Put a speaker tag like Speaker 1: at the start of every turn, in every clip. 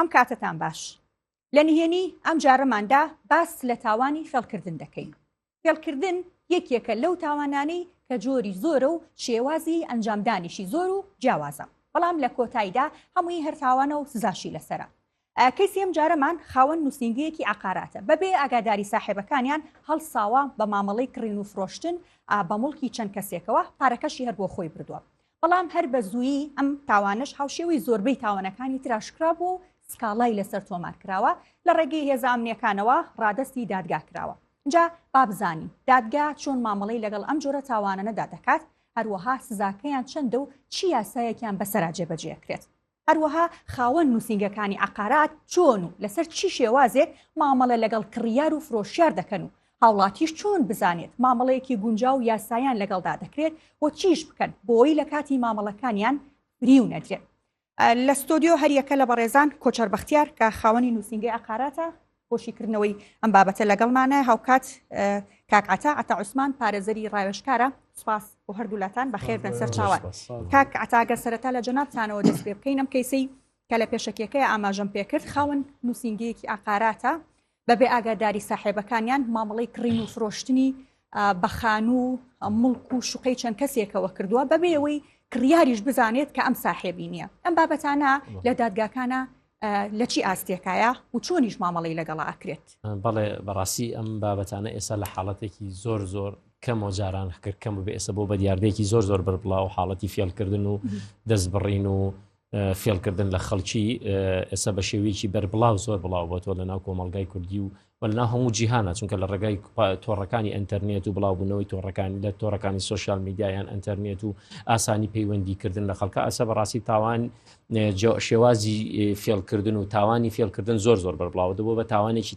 Speaker 1: ئەم کاتەتان باش. لە نهێنی ئەم جارەماندا باس لە تاوانی فێڵکردن دەکەین. فێڵکردن یەکێکە لەو تاوانانەی کە جۆری زۆرە و شێوازی ئەنجامدانیشی زۆر و جیاوازە، بەڵام لە کۆتاییدا هەمووی هەر تاوانە و سزاشی لەسەرە. کەیسی ئەم جارەمان خاوەن نووسینگەیەکی عەقاراتە، بەبێ ئاگاداری ساحێبەکانیان هەڵساوە بە مامەڵەی کڕین و فرۆشتن بە موڵکی چەند کەسێکەوە، پارەکەشی هەر بۆ خۆی بردووە. بەڵام هەر بە زوویی ئەم تاوانەش هاوشێوەی زۆربەی تاوانەکانی تر ئاشکرا بووە و سکاڵای لەسەر تۆمار کراوە، لە ڕێگەی هێزە ئەمنییەکانەوە ڕادەستی دادگا کراوە. جا با بزانین دادگا چۆن مامەڵەی لەگەڵ ئەم جۆرە تاوانانەدا دەکات، هەروەها سزاکەیان چەندە و چی یاسایەکیان بەسەرا جێبەجێ ئەکرێت. هەروەها خاوەن نووسینگەکانی عەقارات چۆن و لەسەر چی شێوازێک مامەڵە لەگەڵ کڕیار و فرۆشیار دەکەن و هاوڵاتیش چۆن بزانێت مامەڵەیەکی گونجاو و یاسایان لەگەڵدا دەکرێت و چیش بکەن بۆی لە کاتی مامەڵەکانیان فریو نەدرێن. لە ستۆدیۆ هەریەکە لە بەڕێزان کۆچەر بەختیار کە خاوەنی نووسینگەی عەقاراتە بۆ شیکردنەوەی ئەم بابەتە لەگەڵمانە، هاوکات کاک عەتا عەتا عوسمان پارێزەری ڕاوێژکارە. سوپاس بۆ هەردوولاتان، بەخێر بێن سەر چاوان. کاک عەتا گەر سەرەتا لە جەنابتانەوە دەست پێ بکەین، ئەم کەیسەی کە لە پێشەکیەکەی ئاماژەم پێکرد خاوەن نووسینگەیەکی عەقاراتە بەبێ ئاگاداری ساحێبەکانیان مامەڵەی کڕین و فرۆشتنی بە خانوو و موڵک و شوقەی چەند کەسێکەوە کردووە بەبێ ئەوەی کڕیاریش بزانێت کە ئەم ساحێبی نییە. ئەم بابەتانە لە دادگاکانە لە چی ئاستێکایە و چۆنیش مامەڵەی لەگەڵا ئەکرێت؟
Speaker 2: بەڵێ بەڕاستی ئەم بابەتانە ئێستا لە حاڵەتێکی زۆر زۆر کەمەوە جاران کرد کەم بێ ئێستا بۆ بە دیاردەیەکی زۆر زۆر بەربڵاو حاڵەتی فێڵکردن و دەستبڕین و فێڵکردن لە خەڵکی ئێستا بە شێوەیەکی بەربڵاو زۆر بڵاو بۆتەوە لە ناو کۆمەڵگای کوردی و و لەناو هەموو جیهانە چونکە لە ڕێگای تۆڕەکانی ئەتەرنێت و بڵاوبوونەوەی تۆڕەکانی لە تۆڕەکانی سوسیال میدیایان ئەتەرنێت و ئاسانی پەیوەندیکردن لە خەڵکە ئەسە بەڕاستی تاوان شێوازی فێڵکردن و تاوانی فێڵکردن زۆر زۆر بەربڵاوە دەبوو بە تاوانێکی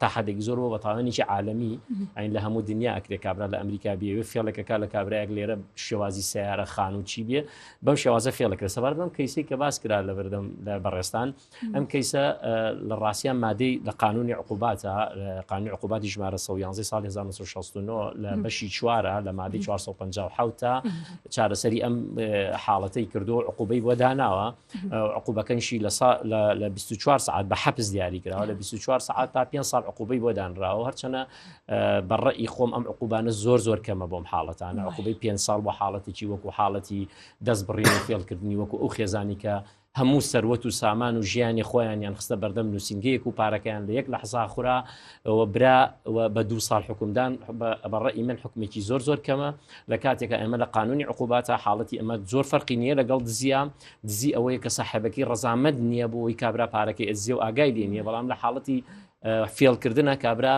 Speaker 2: تا حدێک زۆر بۆ بە تاوانێکی عالمی ئەین لە هەموو دنیا ئەکرێ کابرا لە ئەمریکا بێوێ فێڵێکەکە لە کابراەک لێرە شێوازی سیارە خانوو چی بێ بەم شێوازە فێڵەکرێت سەبارەت بەم کەیسەی کە باس کرا لە بەردەم لە بەڕێستان ئەم کەیسە لە ڕاستیان مادەی لە قانونی عقوباتە قانونی عقوباتی ژمارە 111 ساڵی 1969 لە بەشی چوارە لە مادەی 457 تا چارەسەری ئەم حاڵەتەی کردو عقوبەی بۆ داناوە عقوبەکەنشی لە لە 24 سعات بە حەپس دیاری کراوە لە 24 سعات تا 5 ساڵ عقوبەی بۆ دانراوە هەرچەنە بە ڕەئی خۆم ئەم عقوبانە زۆر زۆر کەمە بۆم حاڵەتانە عقوبەی پێ ساڵ بۆ حاڵەتێکی وەکو حاڵەتی دەست بڕین و فێڵکردنی وەکو ئەو خێزانی کە هەموو سەروەت و سامان و ژیانی خۆیانیان خستە بەردەم نووسینگەیەک و پارەکەیان لە یەک لەحزا خورا و برا و بە دوو ساڵ حکومدان بە ڕەئی من حکومێکی زۆر زۆر کەمە لە کاتێکە ئێمە لە قانونی عقوباتە حاڵەتی ئەمە زۆر فەرقی نییە لەگەڵ دزیە دزی ئەوەیە کە ساحێبەکەی ڕەزامەند نییە بۆ ئەوی کابرا پارەکەی ئەزیە و ئاگای لێ نییە بەڵام لە حاڵەتی فێڵکردنە کابرا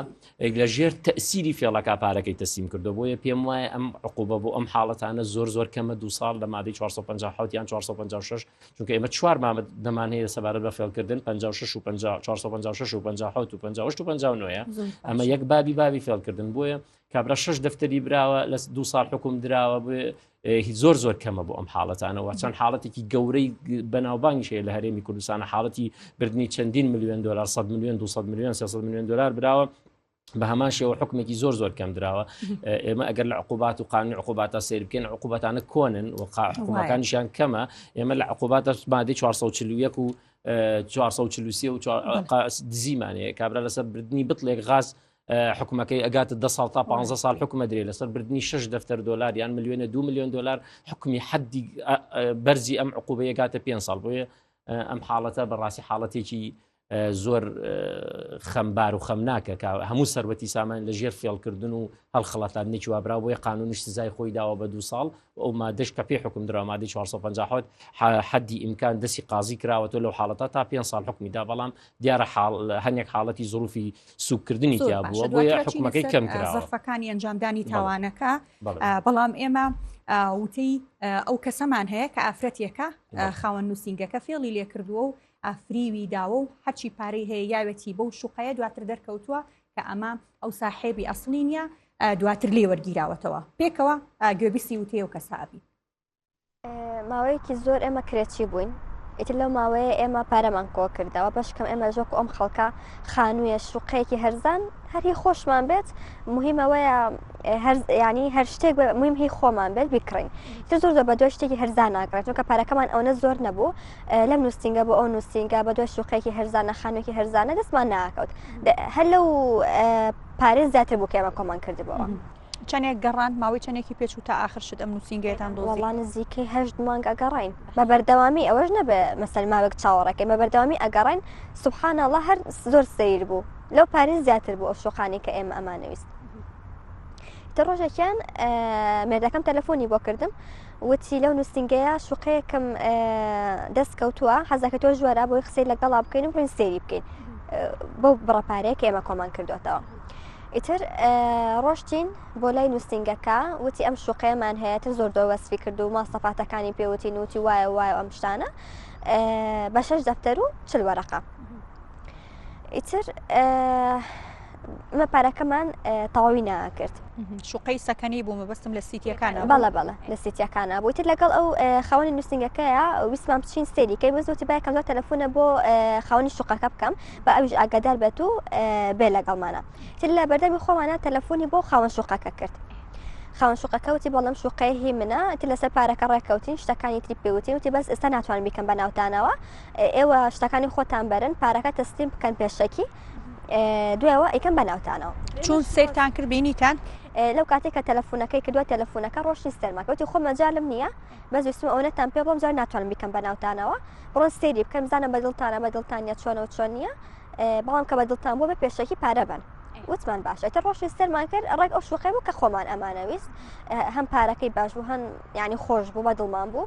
Speaker 2: لە ژێر تەسیری فێڵەکە پارەکەی تەسلیم کردو بۆیە پێم وایە ئەم عقوبە بۆ ئەم حاڵەتانە زۆر زۆر کەمە دو ساڵ لە مادەی 457 یان 456 چونکە ئێمە چوار مامەت دەمان هەیە سەبارەت بە فێڵکردن 56 و 456 و 57 و 58 و 59 ئەمە یەک بابی بابی فێڵکردن بۆیە کابرا شش دەفتەری براوە لە دو ساڵ حکوم دراوە بۆیە زۆر زۆر کەمە بۆ ئەم حاڵەتانەوە چەند حاڵەتێکی گەورەی بەناوبانگیش هەیە لە هەرێمی کوردستانە حاڵەتی بردننی چەندین میلیۆن دلار 100 میلیۆن 200 میلیۆن 300 میلیۆن دلار براوە بە هەمان شێوە حکومێکی زۆر زۆر کەم دراوە ئێمە ئەگەر لە عقوبات و قانونی عقوباتە سیر بکەین عقوبەتانە کۆنن و حکومەکانیشیان کەمە ئێمە لە عقوباتە مادەی 441 و 443 و دزیمانەیە کابرا لەسەر بردننی بتڵێک غاز حکومەکەی ئەگاتە دە ساڵ تا 15 ساڵ حکومە درێ لەسەر بردننی 6 دەفتەر دۆلار یان ملیۆنە دو میلیۆن دلار حکومی حەدی بەرزی ئەم عقوبەیە گاتە 5 ساڵ بۆیە ئەم حاڵەتە بەڕاستی حاڵەتێکی زۆر خەمبار و خەمناکە کە هەموو سەروەتی سامان لە ژێر فێڵکردن و هەڵخڵەتاندنێکی وابرا بۆیە قانونیش سزای خۆی داوە بە دو ساڵ ئەو مادەش کە پێی حکوم درا مادەی 457 حەدی ئیمکان دەستی قازی کراوەتەوە لەو حاڵەتە تا پێ ساڵ حکومی دا بەڵام دیارە حاڵ هەنێک حاڵەتی زروفی سوکردنی تیا بووە بۆیە حکومەکەی کەم کراوە
Speaker 1: زەرفەکانی ئەنجامدانی تاوانەکە بەڵام ئێمە وتەی ئەو کەسەمان هەیە کە ئافرەتێکە خاوەن نووسینگەکە فێڵی لێکردووە و ئافریوی داوە و هەرچی پارەی هەیە یاوێتی بەو شوقەیە دواتر دەرکەوتووە کە ئەمە ئەو ساحێبی ئەسڵی نییە دواتر لێ وەرگیراوەتەوە پێکەوە گوێبیستی وتەی ئەو کەسە ئەبین.
Speaker 3: ماوەیەکی زۆر ئێمە کرێچی بووین. ئیتر لەو ماوەیە ئێمە پارەمان کۆ کردەوە بەشکەم ئێمە وەکو ئەم خەڵکە خانوویە شوقەیەکی هەرزان هەر هی خۆشمان بێت مهم ئەوەیە هەر ینی هەر شتێک مهم هی خۆمان بێت بیکڕین تر زۆر زۆر بە دوای شتێکی هەرزان ناگڕێت چونکە پارەکەمان ئەوەنە زۆر نەبوو لەم نووسینگە بۆ ئەو نووسینگە بە دوای شوقەیەکی هەرزانە خانوویەکی هەرزانە دەستمان ناکەوت هەر لەو پارەی زیاتر بوو کە ئێمە کۆمان کردبووەوە.
Speaker 1: چەندێک گەڕان ماوەی چەندێکی پێچوو تا ئاخر شت ئەم نووسینگەیەتان دۆزی؟
Speaker 3: وەڵا نزیکەی هەشت مانگ ئەگەڕاین بە بەردەوامی ئەوەش نەبێ مەسەل ماوێک چاوەڕێکەی بە بەردەوامی ئەگەڕاین سبحان الله هەر زۆر سەیر بوو لەو پارەی زیاتر بوو ئەو شوقانەی کە ئێمە ئەمانەویست تر ڕۆژێکیان مێردەکەم تەلەفۆنی بۆ کردم وتی لەو نووسینگەیە شوقەیەکم دەست کەوتووە حەزەکە تۆ ژوارە بۆی قسەی لەگەڵا بکەین و بڕین سێری بکەین بەو بڕە پارەیە کە ئێمە کۆمان کردوێتەوە. ئیتر ڕۆشتین بۆ لای نووسینگەکە وتی ئەم شوقەیەمان هەیە تر زۆر زۆر وەسفی کرد و ماسەفاتەکانی پێوتین وتی وایە وایە ئەم شتانە بە شەش دەفتەر و چل وەرەقە. ئیتر ئمە پارەکەمان تەواوی ناکرد
Speaker 1: شوقەی سەکەنی بوو مەبەستم لە سیتیەکان
Speaker 3: بەڵە بەڵە لە سیتیەکانە بوو تر لەگەڵ ئەو خاوەنی نووسینگەکەیە ویستمان بچین سەیریکەی بەس وتی با یەکەم جار تەلەفۆنە بۆ خاوەنی شوقەکە بکەم با ئەویش ئاگادار بێت و بێ لەگەڵمانە تر لە بەردەمی خۆمانە تەلەفۆنی بۆ خاوەن شوقەکە کرد خاوەن شوقەکە وتی بەڵام شوقەیە هی منە تر لەسەر پارەکە ڕێککەوتین شتەکانی تری پێوتین وتی بەس ئێستا ناتوانم بیکەم بە ناوتانەوە ئێوە شتەکانی خۆتان بەرن پارەکە تەسلیم بکەن پێشەکی دوایەوە ئەیکەم بە ناوتانەوە
Speaker 1: چون سەیرتان کرد بینیتان
Speaker 3: لەو کاتێک کە تەلەفۆنەکەی کردووە تەلەفۆنەکە ڕۆشتین سەرماکە وتی خۆ مەجالم نییە بەس ویستم ئەوەنەتان پێ بڵێم جار ناتوانم بیکەم بە ناوتانەوە بڕۆن سەیری بکەن بزانم بە دڵتانە بە دڵتان نیە چۆنە و چۆن نییە بەڵام کە بە دڵتان بووە بە پێشەکی پارە بن وتمان باشە تە ڕۆژی سەرمان کرد ڕێک ئەو شوقەی بوو کە خۆمان ئەمانەویست هەم پارەکەی باش بوو هەم ینی خۆش بوو بە دڵمان بوو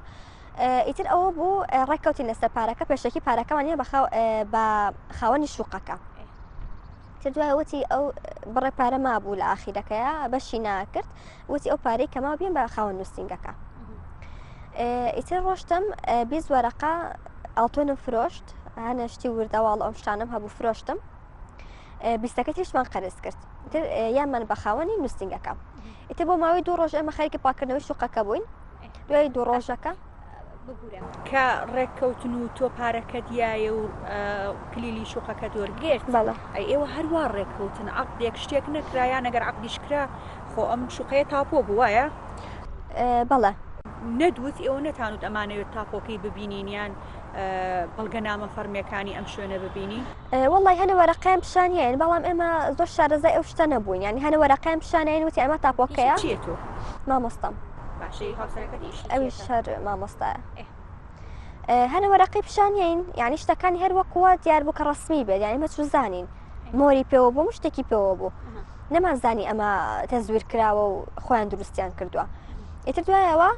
Speaker 3: ئیتر ئەوە بوو ڕێککەوتین لەسەر پارەکە پێشەکی پارەکەمان یە بە خاوەنی شوقەکە تر دوای وتی ئەو بڕێ پارە مابوو لە ئاخیرەکەیە بەشی ناکرد وتی ئەو پارەی کە ماوە بیم بە خاوەن نووسینگەکە ئیتر ڕۆشتم 20 وەرەقە ئاڵتۆنم فرۆشت هەنە شتی وردەواڵ ئەم شتانم هەبوو فرۆشتم بیستەکە تریشمان قەرز کرد تر یامان بە خاوەنی نووسینگەکە ئیتر بۆ ماوەی دوو ڕۆژ ئێمە خەریکی پاکردنەوەی شوقەکە بووین دوای دوو ڕۆژەکە
Speaker 1: ببورە کە ڕێککەوتن و تۆ پارەکەت یایە و کلیلی شوقەکەت وەرگرت
Speaker 3: بەڵێ
Speaker 1: ئەی ئێوە هەروا ڕێککەوتن عەقدێک شتێک نەکرا یان ئەگەر عەقدیش کرا خۆ ئەم شوقەیە تاپۆ بوو وایە؟
Speaker 3: بەڵێ.
Speaker 1: نەدوت ئێوە نەتانوت ئەمانەوێت تاپۆکەی ببینین یان بەڵگەنامە فەرمیەکانی ئەم شوێنە ببینین؟
Speaker 3: وەڵی هەنە وەرەقەیان پیشانیان بەڵام ئێمە زۆر شارەزای ئەو شتە نەبووین یانی هەنە وەرەقەیان پیشانیان وتی ئەمە تاپۆکەیە
Speaker 1: چیە تۆ؟
Speaker 3: مامۆستام
Speaker 1: باشە هاوسەرەکەت ئیشی
Speaker 3: ئەویش هەر مامۆستایە هەنە وەرەقەی پیشانیین یعنی شتەکانی هەر وەکووە دیار بوو کە ڕسمی بێت یعنی مە چوزانین مۆری پێوە بوو شتێکی پێوە بوو نەمانزانی ئەمە تەزویر کراوە و خۆیان دروستیان کردووە ئیتر دوایەوە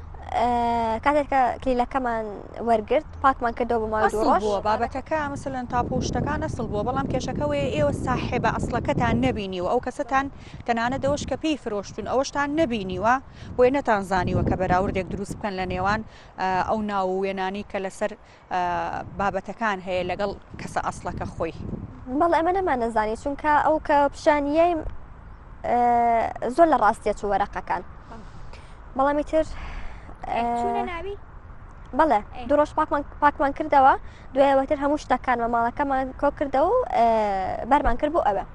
Speaker 3: کاتێک کە کلیلەکەمان وەرگرت پاکمان کردەوە بۆ ماوەی دوو ڕۆژ
Speaker 1: بووە بابەتەکە مەسەلەن تاپۆ و شتەکان ئەسڵ بووە بەڵام کێشەکە وەیە ئێوە ساحێبە ئەسڵەکەتان نەبینیوە ئەو کەسەتان تەنانەت ئەوەش کە پێی فرۆشتون ئەوەشتان نەبینیوە بۆیە نەتان زانیوە کە بەراوردێک دروست بکەن لە نێوان ئەو ناو و وێنانەی کە لەسەر بابەتەکان هەیە لەگەڵ کەسە ئەسڵەکە خۆی.
Speaker 3: بەڵێ ئەمە نەمانەزانی چونکە ئەو کە پیشانیەی زۆر لە ڕاستیە چوو وەرەقەکان بەڵام ئیتر
Speaker 1: ناوی
Speaker 3: بەڵێ دوو ڕۆژ پاکمان پاکمان کردەوە دوایەوەتر هەموو شتەکان بە ماڵەکەمان کۆ کردەوە و بەرمان کرد بۆ ئەوە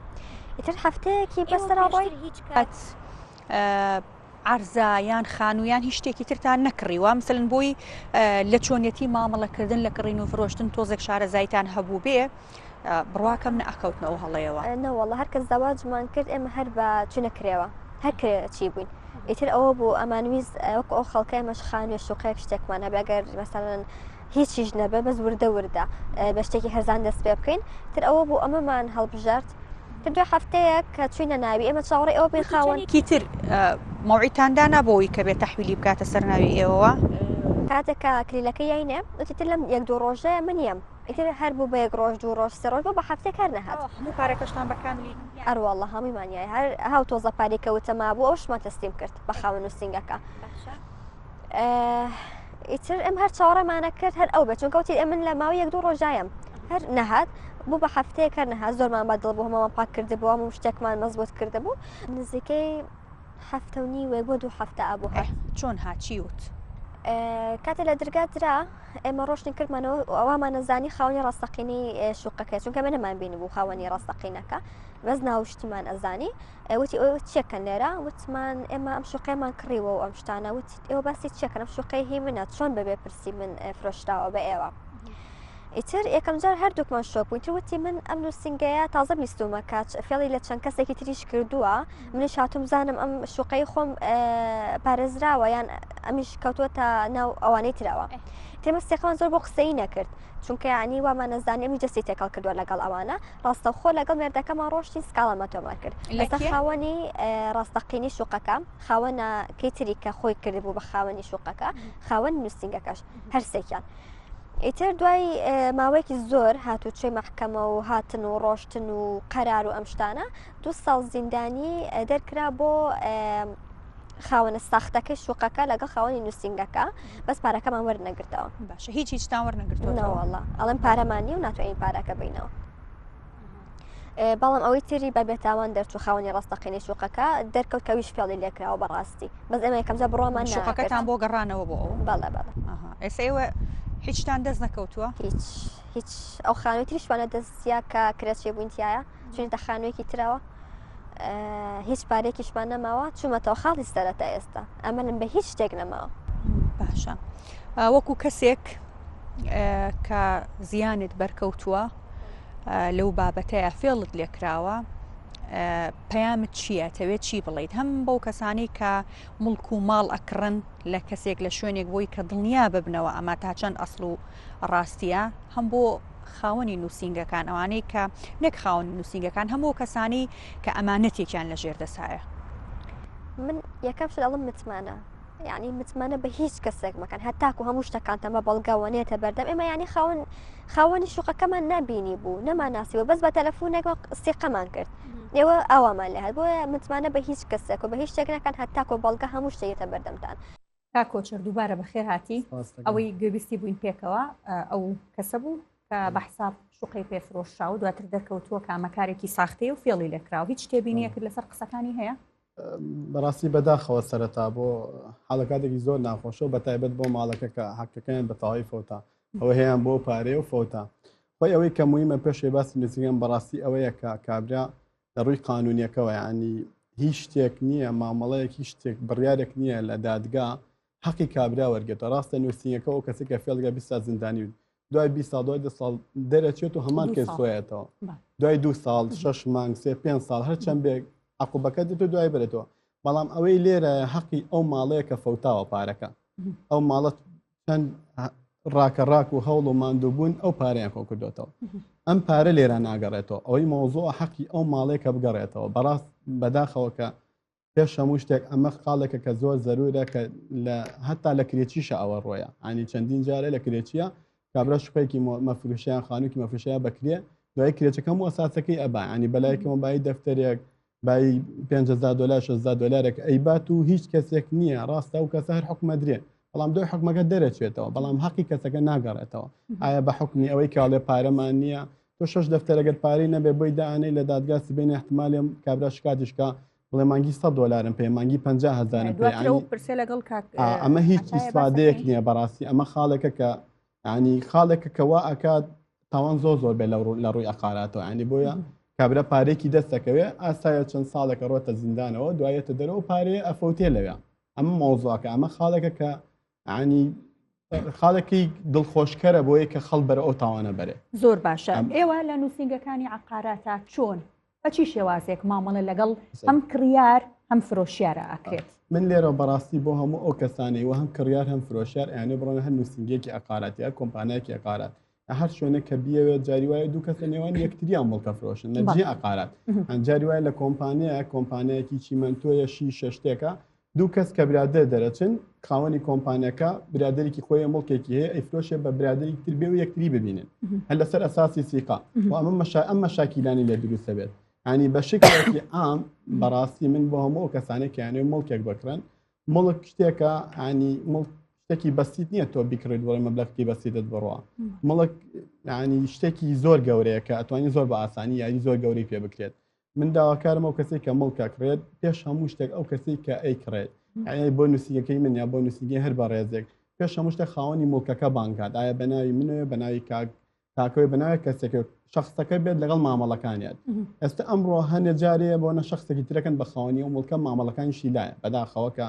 Speaker 3: ئیتر هەفتەیەکی بەسەرا ڕۆی
Speaker 1: هیچ کات عەرزە یان خانوو یان هیچ شتێکی ترتان نەکڕیوە مثلەن بۆی لە چۆنیەتی مامەڵەکردن لە کڕین و فرۆشتن تۆزێک شارەزایتان هەبوو بێ بڕواکەم نەئەکەوتنەوە هەڵەیەوە.
Speaker 3: نەوەڵا هەر کە زەواجمان کرد ئێمە هەر بە چونە کرێوە هەر کرێ چی بووین ئیتر ئەوە بوو ئەمانویست وەکو ئەو خەڵکە ئێمەش خانووێ شوقەیەک شتێکمان هەبێ ئەگەر مەسەلەن هیچیش نەبێ بەس وردە وردە بە شتێکی هەرزان دەست پێ بکەین تر ئەوە بوو ئەمەمان هەڵبژارد تر دوای هەفتەیەک کە چوینە ناوی ئێمە چاوەڕێی ئەوە بووین خاوەن
Speaker 1: کی تر مەوعیدتان دانا بۆ ئەوەی کە بێ تەحویلی بکاتە سەر ناوی ئێوەوە؟
Speaker 3: کاتێک کە کلیلەکەی یاینێ وتی تر لەم یەک دوو ڕۆژەیە من یەم ئیتر هەر بوو بە یەک ڕۆژ دوو ڕۆژ سێ ڕۆژ بۆ بە هەفتەیەک هەر نەهات.
Speaker 1: هەموو پارەکەشتان بە کاملی
Speaker 3: یان؟ ئەروەڵڵا هەموویمان یای هەر هاو تۆزە پارەی کە وتە مابوو ئەوشمان تەسلیم کرد بە خاوەن نووسینگەکە.
Speaker 1: باشە.
Speaker 3: ئیتر ئەم هەر چاوەڕێمانە کرد هەر ئەو بێت چونکە وتی ئەمن لە ماوەی یەک دوو ڕۆژایم هەر نەهات بوو بە هەفتەیەک هەر نەهات زۆرمان بەدڵ بوو هەموومان پاک کردبوو هەموو شتێکمان مەزبوت کردبوو نزیکەی هەفتە و نیوێک بۆ دوو هەفتە ئەبوو هات
Speaker 1: چۆن هات چی وت؟
Speaker 3: کاتێ لە درگا درا ئێمە ڕۆشتین کردمانەوە ئەومان نەزانی خاوەنی ڕاستەقینەی شوقەکە چونکە من نەمان بینی بوو خاوەنی ڕاستەقینەکە بەس ناوشتیمان ئەزانی وتی ئەوە چێکەن لێرە وتمان ئێمە ئەم شوقەیەمان کڕیوە و ئەم شتانە وتی ئێوە باسی چێکەن ئەم شوقەی هی منە چۆن بەبێ پرسی من فرۆشراوە بە ئێوە. ئیتر یەکەم جار هەردووکمان شۆک بووین تر وتی من ئەم نووسینگەیە تازە بیستومە کە فێڵی لە چەند کەسێکی تریش کردووە منیش هاتوم زانم ئەم شوقەی خۆم پارێزراوە یان ئەمیش کەوتووە تا ناو ئەوانەی ترەوە تێمە سێقان زۆر بۆ قسەی نەکرد چونکە ینی وامان نەزانی ئەمی دەستی تێکەڵ کردووە لەگەڵ ئەوانە ڕاستەوخۆ لەگەڵ مێردەکەمان ڕۆشتین سکاڵامان تۆمار کرد لەسەر خاوەنی ڕاستەقینی شوقەکە خاوەنە کەیتری کە خۆی کردبوو بە خاوەنی شوقەکە خاوەن نووسینگەکەش هەرسێکیان ئیتر دوای ماوەیەکی زۆر هاتوچۆی مەحکەمە و هاتن و ڕۆشتن و قەرار و ئەم شتانە دو ساڵ زیندانی دەرکرا بۆ خاوەنە ساختەکەی شوقەکە لەگەڵ خاوەنی نووسینگەکە بەس پارەکەمان وەرنەگرتەوە
Speaker 1: باشە هیچ هیچتان وەرنەگرتووە
Speaker 3: نەوەڵا ئەڵێم پارەمان نیە و ناتوانین پارەکە بینەوە بەڵام ئەوەی تری بە بێتاوان دەرچوو خاوەنی ڕاستەقینەی شوقەکە دەرکەوت کە ویش فێڵی لێکراوە بەڕاستی بەس ئێمە یەکەم جار بڕوامان
Speaker 1: شوقەکەتان بۆ گەڕانەوە بۆ ئەو
Speaker 3: بەڵێ بەڵێ
Speaker 1: ئێستا ئێوە هیچتان دەست نەکەوتووە
Speaker 3: هیچ هیچ ئەو خانووی تریشمانە دەستیا کە کرەچێ بووین تایە چونتە خانوویەکی ترەوە هیچ پارێکیشمان نەماوە چوومەتەوە خاڵی سەرەتا ئێستا ئەمەلم بە هیچ شتێک نەماوە
Speaker 1: باشە وەکو کەسێک کە زیانت بەرکەوتووە لەو بابەتەیە فێڵت لێکراوە پەیامت چییە تەوێت چی بڵیت هەم بەو کەسانی کە مڵک و ماڵ ئەکڕن لە کەسێک لە شوێنێک بۆی کە دڵنیا ببنەوە ئەمە تا چەند ئەسڵ و ڕاستیە هەم بۆ خاوەنی نووسینگەکان ئەوانەی کە نەک خاوەنی نووسینگەکان هەموو کەسانی کە ئەمانەتێکیان لە ژێر دەسایە.
Speaker 3: من یەکەم شت ئەڵم متمانە یعنی متمانە بە هیچ کەسێک مەکەن هەتاکو هەموو شتەکانتان بە بەڵگەوە نێتە بەردەم ئێمە ینی خاوەن خاوەنی شوقەکەمان نبینی بوو نەمانناسیوە بەس بە تەلەفۆنێک سیقەمان کرد ئێوە ئاوامان لێ هات بۆیە متمانە بە هیچ کەسێک و بە هیچ شتێک نەکەن هەتاکو بەڵگە هەموو شتێکێتە بەردەمتان.
Speaker 1: کاک کۆچەر دووبارە بەخێر هاتی ئەوەی گوێبیستی بووین پێکەوە ئەو کەسە بوو کە بە حساب شوقەی پێ فرۆشرا و دواتر دەرکەوتووە کە ئەمە کارێکی ساختەیە و فێڵی لێکراوە هیچ تێبینیەکت لەسەر قسەکانی هەیە؟
Speaker 4: بەڕاستی بەداخەوە سەرەتا بۆ حاڵەکاتێکی زۆر ناخۆشە و بەتایبەت بۆ ماڵەکە کە حەقەکەیان بە تەواوی فەوتا ئەوە هەیان بۆ پارەیە و فەوتا خۆی ئەوەی کە مویمە پێشێ باسی نزیکەم بەڕاستی ئەوەیە کە کابرا لە ڕووی قانونیەکەوە ینی هیچ شتێک نییە مامەڵەیەک هیچ شتێک بڕیارێک نییە لە دادگا حەقی کابرا وەرگێتە ڕاستە نووسینەکە و کەسێک کە فێڵگە 20 سال زیندانی دوای 20 ساڵ دوای ده ساڵ دەرەچێت و هەمان کەس خۆیەتەوە دوای دو ساڵ شش مانگ سێ پێ ساڵ هەر چەند بێ عقوبەکە دێت و دوای بێتەوە بەڵام ئەوەی لێرە حەقی ئەو ماڵەیە کە فەوتاوە پارەکە ئەو ماڵە چەند ڕاکە ڕاک و هەوڵ و ماندووبوون ئەو پارەیان کۆ کردوێتەوە ئەم پارە لێرە ناگەڕێتەوە ئەوەی مۆزۆ حەقی ئەو ماڵەیە کە بگەڕێتەوە بەڕاست بەداخەوە کە پێش هەموو شتێک ئەمە خاڵێکە کە زۆر زەرورە کە لە هەتا لە کرێچیشە ئەوە ڕۆیە ئانی چەندین جارە لە کرێچیە کابرا شوقەیەکی مەفروشیان خانووکی مەفروشەیە بەکرێ دوای کرێچەکەم و ئەساسەکەی ئەبا ینی بەلایکەوە بای دەفتەرێک بای 5هزار دلار 6 دلارێک ئەیبات و هیچ کەسێک نییە ڕاستە و کەسە هەر حکومە درێ بەڵام دوای حکومەکە دەرەچێتەوە بەڵام حەقی کەسەکە ناگەڕێتەوە ئایا بە حکمی ئەوەی کاڵێ پارەمان نییە تۆ شش دەفتەرەگەر پارەی نەبێ بۆی دانەی لە دادگا سبێنێ احتمالێ کابرا شکاتیشکا بڵێ مانگی 100 دلارم پێ مانگی 50 هزارم پێ
Speaker 1: پرسێ لەگەڵ کاک
Speaker 4: ئەمە هیچ ئیسفادەیەک نییە بەڕاستی ئەمە خاڵێکە کە ینی خاڵێکە کە وا ئەکات تاوان زۆر زۆر بێ لە ڕووی ئەقاراتەوە ینی بۆیە کابرا پارێکی دەست دەکەوێ ئاسایە چەند ساڵێکە ڕۆتە زیندانەوە دوایەتە دەرەوە پارەیە ئەفەوتێ لەوێ ئەمە مەوزوعەکە ئەمە خاڵێکە کە ینی خاڵێکی دڵخۆشکەرە بۆیە کە خەڵ بەرە ئەو تاوانە بەرێ.
Speaker 1: زۆر باشە ئێوە لە نووسینگەکانی عقاراتا چۆن بە چی شێوازێک مامەڵە لەگەڵ هەم کڕیار هەم فرۆشیارە ئەکرێت؟
Speaker 4: من لێرە بەڕاستی بۆ هەموو ئەو کەسانەی و هەم کڕیار هەم فرۆشیار ئەیانێ بڕۆنە هەر نووسینگەیەکی عقارات یا کۆمپانیایەکی عقارات هەر شوێنێک کە بیەوێت جاری وایە دوو کەس لە نێوان یەکتریان مڵکە فرۆشن لە جێ عقارات جاری وایە لە کۆمپانیا کۆمپانیایەکی چیمەنتۆیە شی شەشتێکە دوو کەس کە برادەر دەرەچن خاوەنی کۆمپانیەکە برادێکی خۆی مڵکێکی هەیە ئەیفرۆشێ بە برادێکی تر بێ و یەکتری ببینن هەر لەسەر ئەساسی سیقا و ئەمە مەشا ئەم مەشاکیلانی لێ دروستە بێت ینی بە شکلێکی عام بەڕاستی من بۆ هەموو ئەو کەسانێک کەیانێ مڵکێک بکڕن مڵک شتێکە ینی مڵک شتێکی بەسیت نییە تۆ بیکڕیت بڵێ مەبلەغی بەسیتت بڕوا مڵک ینی شتێکی زۆر گەورەیە کە ئەتوانی زۆر بە ئاسانی یاری زۆر گەورەی پێ بکرێت من داواکارم ئەو کەسێک کە مڵکە کڕێت پێش هەموو شتێک ئەو کەسێک کە ئەی کڕێت ئەی بۆ نووسینەکەی من یا بۆ نووسینگەی هەر بەڕێزێک. پێش هەموو شتێک خاوەنی موڵکەکە بانگ کات ئایا بە ناوی منەوە بە ناوی کاک کاکەوەی بە ناوی کەسێکە شخصەکە بێت لەگەڵ مامەڵەکانیان ئێستا ئەمڕۆ هەنێ جارەیە بۆ نە شخصێکی ترەکەن بە خاوەنی ئەو موڵکە مامەڵەکانیشی لایە بەداخەوە کە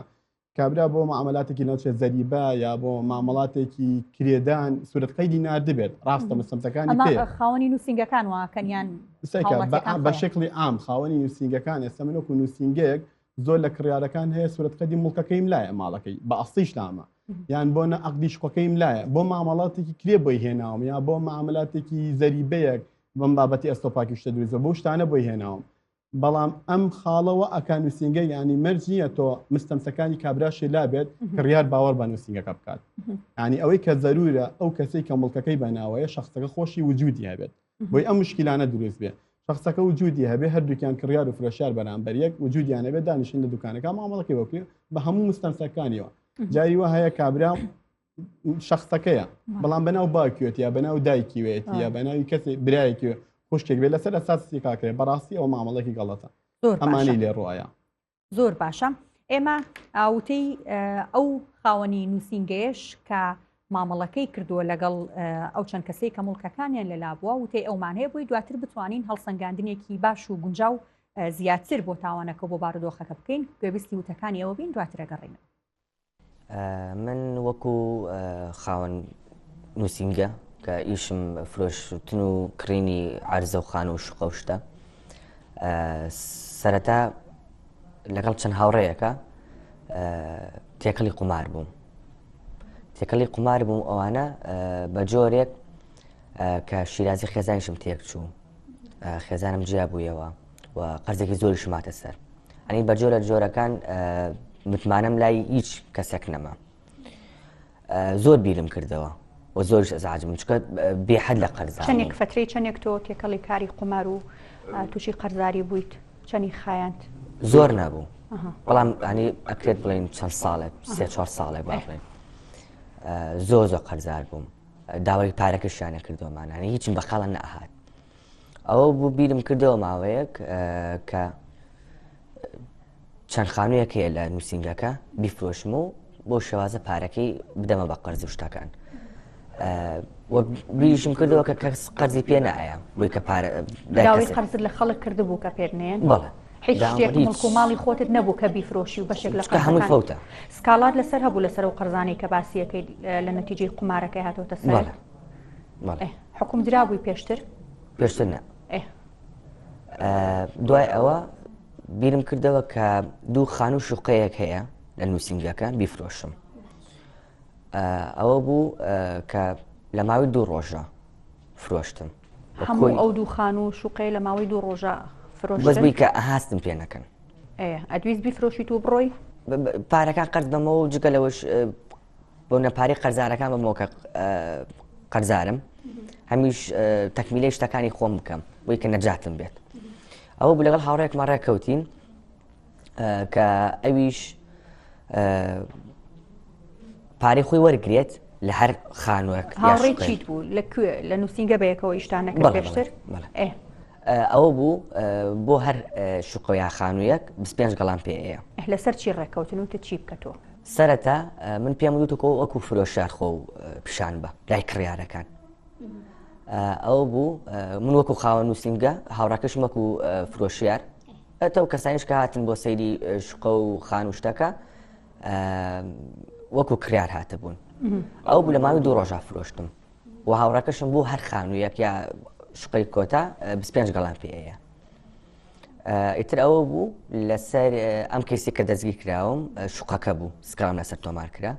Speaker 4: کابرا بۆ معاملاتێکی ناوچێ زەریبە یا بۆ مامەڵاتێکی کرێدان سورەت قەیدی ناردبێت ڕاستە مستەمسەکانی پێ
Speaker 1: خاوەنی نووسینگەکان واکەن یان
Speaker 4: بە شکلی عام خاوەنی نووسینگەکان ئێستا من وەکو نووسینگەیەک زۆر لە کڕیارەکان هەیە سورەت قەیدی موڵکەکەیم لایە ماڵەکەی بە ئەسڵیش لامە یان بۆ نە عەقدی شقەکەیم لایە بۆ مامەڵاتێکی کرێ بۆی هێناوم یا بۆ معاملاتێکی زەریبەیەک بەم بابەتی ئەستۆپاکی شتە دروستە بۆ شتانە بۆی هێناوم بەڵام ئەم خاڵەوە ئەکا نووسینگە ینی مەرج نییە تۆ مستەمسەکانی کابراشی لابێت کڕیار باوەڕ بە نووسینگەکە بکات ینی ئەوەی کە زەرورە ئەو کەسەی کە مڵکەکەی بەناوەیە شخصەکە خۆشی وجودی هەبێت بۆی ئەم مشکلانە دروست بێ شخصەکە وجودی هەبێ هەردووکیان کڕیار و فرۆشیار بەرامبەر یەک وجودیان هەبێ دانیشن لە دوکانەکە مامەڵەکەی بۆ بکرێ بە هەموو مستەمسەکانیەوە جاری وا هەیە کابرا شخصەکەیە بەڵام بەناو باوکیەتی یا بەناو دایکیوێتی یا بەناوی کەسی برایەکی خوشکێک بێ لەسەر ئەساسی کاکرێ بەڕاستی ئەو مامەڵێکی گەڵەتە ئەمانی لێ ڕۆیە
Speaker 1: زۆر باشە ئێمە وتەی ئەو خاوەنی نووسینگەیەش کە مامەڵەکەی کردووە لەگەڵ ئەو چەند کەسەی کە مڵکەکانیان لەلا بووە وتەی ئەومان هەیە بۆی دواتر بتوانین هەڵسەنگاندنێکی باش و گونجاو زیاتر بۆ تاوانەکە بۆ بارودۆخەکە بکەین گوێبیستی وتەکانی ئەوە بین دواتر ئەگەڕێینەوە.
Speaker 5: من وەکو خاوەن نووسینگە کە ئیشم فرۆشتن و کڕینی عەرزە و خانوو و شوقە و شتە سەرەتا لەگەڵ چەند هاوڕێیەکە تێکەڵی قومار بووم تێکەڵی قومار بووم ئەوانە بە جۆرێک کە شیرازی خێزانیشم تێک چوو خێزانم جیا بوویەوە و قەرزێکی زۆریشم هاتە سەر ئەنی بە جۆرە جۆرەکان متمانەم لای هیچ کەسێک نەما زۆر بیرم کردەوە و زۆریش ئەزعاجم چکە بێحەد لە قەرز
Speaker 1: چەندێک فترەی چەندێک تۆ تێکەڵی کاری قومار و تووشی قەرزاری بوویت چەنی خایاند
Speaker 5: زۆر نەبوو بەڵام ئەنی ئەکرێت بڵین چەند ساڵێک سێ چوار ساڵێک با بڵێن زۆر زۆر قەرزار بووم داوای پارەکەشیانە کردومانانی هیچم بەقاڵە نەهات ئەوە بوو بیرم کردەوە ماوەیەک کە چەند خانوویەک هەیە لە نووسینگەکە بیفرۆشم و بۆ شێوازە پارەکەی بدەمە بە قەرز و شتەکان بیریشم کردەوە کە کەس قەرزی پێ نایە بۆی کە پارە
Speaker 1: داوای قەرزت لە خەڵک کردبوو کە پێت نێن
Speaker 5: بەڵێ
Speaker 1: هیچ شتێک مڵک و ماڵی خۆتت نەبوو کە بیفرۆشی و بەشێک لە
Speaker 5: هەمووی فەوتە
Speaker 1: سکاڵات لەسەر هەبوو لەسەر و قەرزانەی کە باسیەکەی لە نەتیجەی قومارەکەی هاتۆتە سەر حکوم درابووی پێشتر؟
Speaker 5: پێشتر نا. دوای ئەوە بیرم کردەوە کە دوو خانوو شوقەیەک هەیە لە نووسینگەکە بیفرۆشم. ئەوە بوو کە لە ماوەی دوو ڕۆژە فرۆشتم.
Speaker 1: هەموو ئەو دوو خانوو شوقەیە لە ماوەی دوو ڕۆژە فرۆشتن؟
Speaker 5: بەس بووی کە هاستم پێ نەکەن.
Speaker 1: ئەدویست بیفرۆشیت و بڕۆی؟
Speaker 5: پارەکان قەرز بەمەوە و جگە لەوەش بۆ نە پارەی قەرزارەکان بەمەوە کە قەرزارم هەمیش تەکمیلەی شتەکانی خۆم بکەم بۆی کە نەجاتم بێت ئەوە بوو لەگەڵ هاوڕێکمان ڕێککەوتین کە ئەویش پارەی خۆی وەرگێت لە هەر خانووەک
Speaker 1: هاوڕێ چیت بوو لە کوێ لە نووسینگە بەیەکەوە ئیشتان نەکرد پێشتر
Speaker 5: ئەوە بوو بۆ هەر شوقە یا خانوویەک 25 گەڵام پێەیە
Speaker 1: لەسەر چی ڕێککەوتن و تە چی بکەتەوە
Speaker 5: سەرەتا من پێم وتوکۆ وەکو فرۆشیار خۆ پیشان بە لای کڕیارەکان ئەو بوو من وەکو خاوە نووسینگە هاوڕاکەشم وەکو فرۆشیار ئەتە و کەسانیش کە هاتن بۆ سەیری شقە و خان و شتەکە وەکو کڕیار هاتبوون ئەو بوو لە ماوەی دوو ڕۆژا فرۆشتم و هاوڕاکەشم بوو هەر خانوویەک یا شقەی کۆتا 25 گەڵان پێەیە ئیتر ئەوە بوو لەسەر ئەم کەیسی کە دەستگیر کراوم شوقەکە بوو سکاڵام لەسەر تۆمار کرا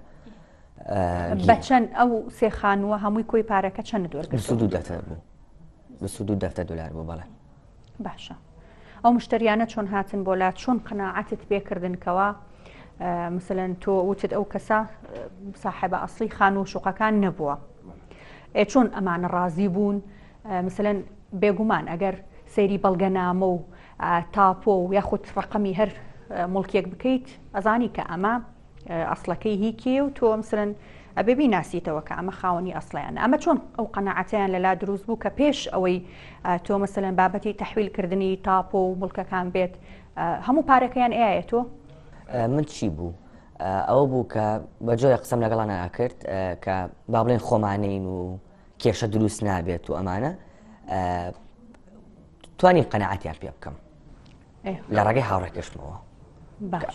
Speaker 1: بە چەند ئەو سێ خانووە هەمووی کۆی پارەکە چەند
Speaker 5: وەرگرت دەفتەر بوو دوو دەفتەر دلار بوو بەڵێ
Speaker 1: باشە ئەو مشتریانە چۆن هاتن بۆ لا چۆن قەناعەتت پێکردن کەوا مثلەن تۆ وتت ئەو کەسە ساحێبە ئەسڵی خانوو و شوقەکان نەبووە ئێ چۆن ئەمانە ڕازی بوون مثلەن بێگومان ئەگەر سەیری بەڵگەنامە و تاپۆ و یاخود ڕقەمی هەر مڵکێک بکەیت ئەزانی کە ئەمە ئەسڵەکەی هی کێ و تۆ مثلەن ئەبێ بیناسیتەوە کە ئەمە خاوەنی ئەسڵیان ئەمە چۆن ئەو قەناعەتیان لەلا دروست بوو کە پێش ئەوەی تۆ مثلەن بابەتی تەحویلکردنی تاپۆ و مڵکەکان بێت هەموو پارەکەیان ئەیە تۆ
Speaker 5: من چی بوو؟ ئەوە بوو کە بە جۆرە قسەم لەگەڵانە ئەکرد کە با بڵێن خۆمانین و کێشە دروست نابێت و ئەمانە توانیم قەنەعەتیان پێ بکەم لە ڕێگەی هاوڕێکەشمەوە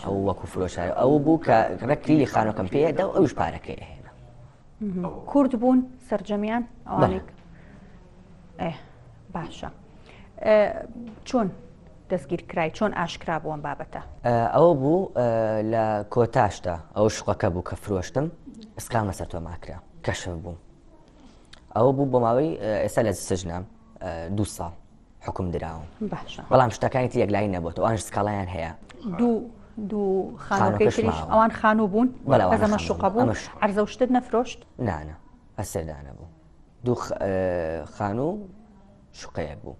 Speaker 5: ئەو وەکو فرۆشار ئەو بوو کە ڕێک کلیلی خانەکەم پێدا و ئەوش پارەکەی هێنا
Speaker 1: کورد بوون سەرجەمیان ئەوانێک باشە چۆن دەستگیر کرای چۆن ئاشکرا بووم بابەتە؟
Speaker 5: ئەوە بوو لە کۆتاشدا ئەو شقەکە بوو کە فرۆشتم سکام لەسەر تۆماکرا کەشف بوو ئەوە بوو بۆ ماوەی ئێستا لە سجنام دو ساڵ حکوم دراوم
Speaker 1: باشە
Speaker 5: بەڵام شتەکانی تر یەکلایی نەبووەوە ئەوانش سکاڵایان هەیە
Speaker 1: دوو دوو خانووەکەی تریش ئەوان خانوو بوون ئەمە شوقە بوو عەرزە و شتت نەفرۆشت
Speaker 5: نانە ئەسەردانە بوو دوو خانوو شوقەیەک بوو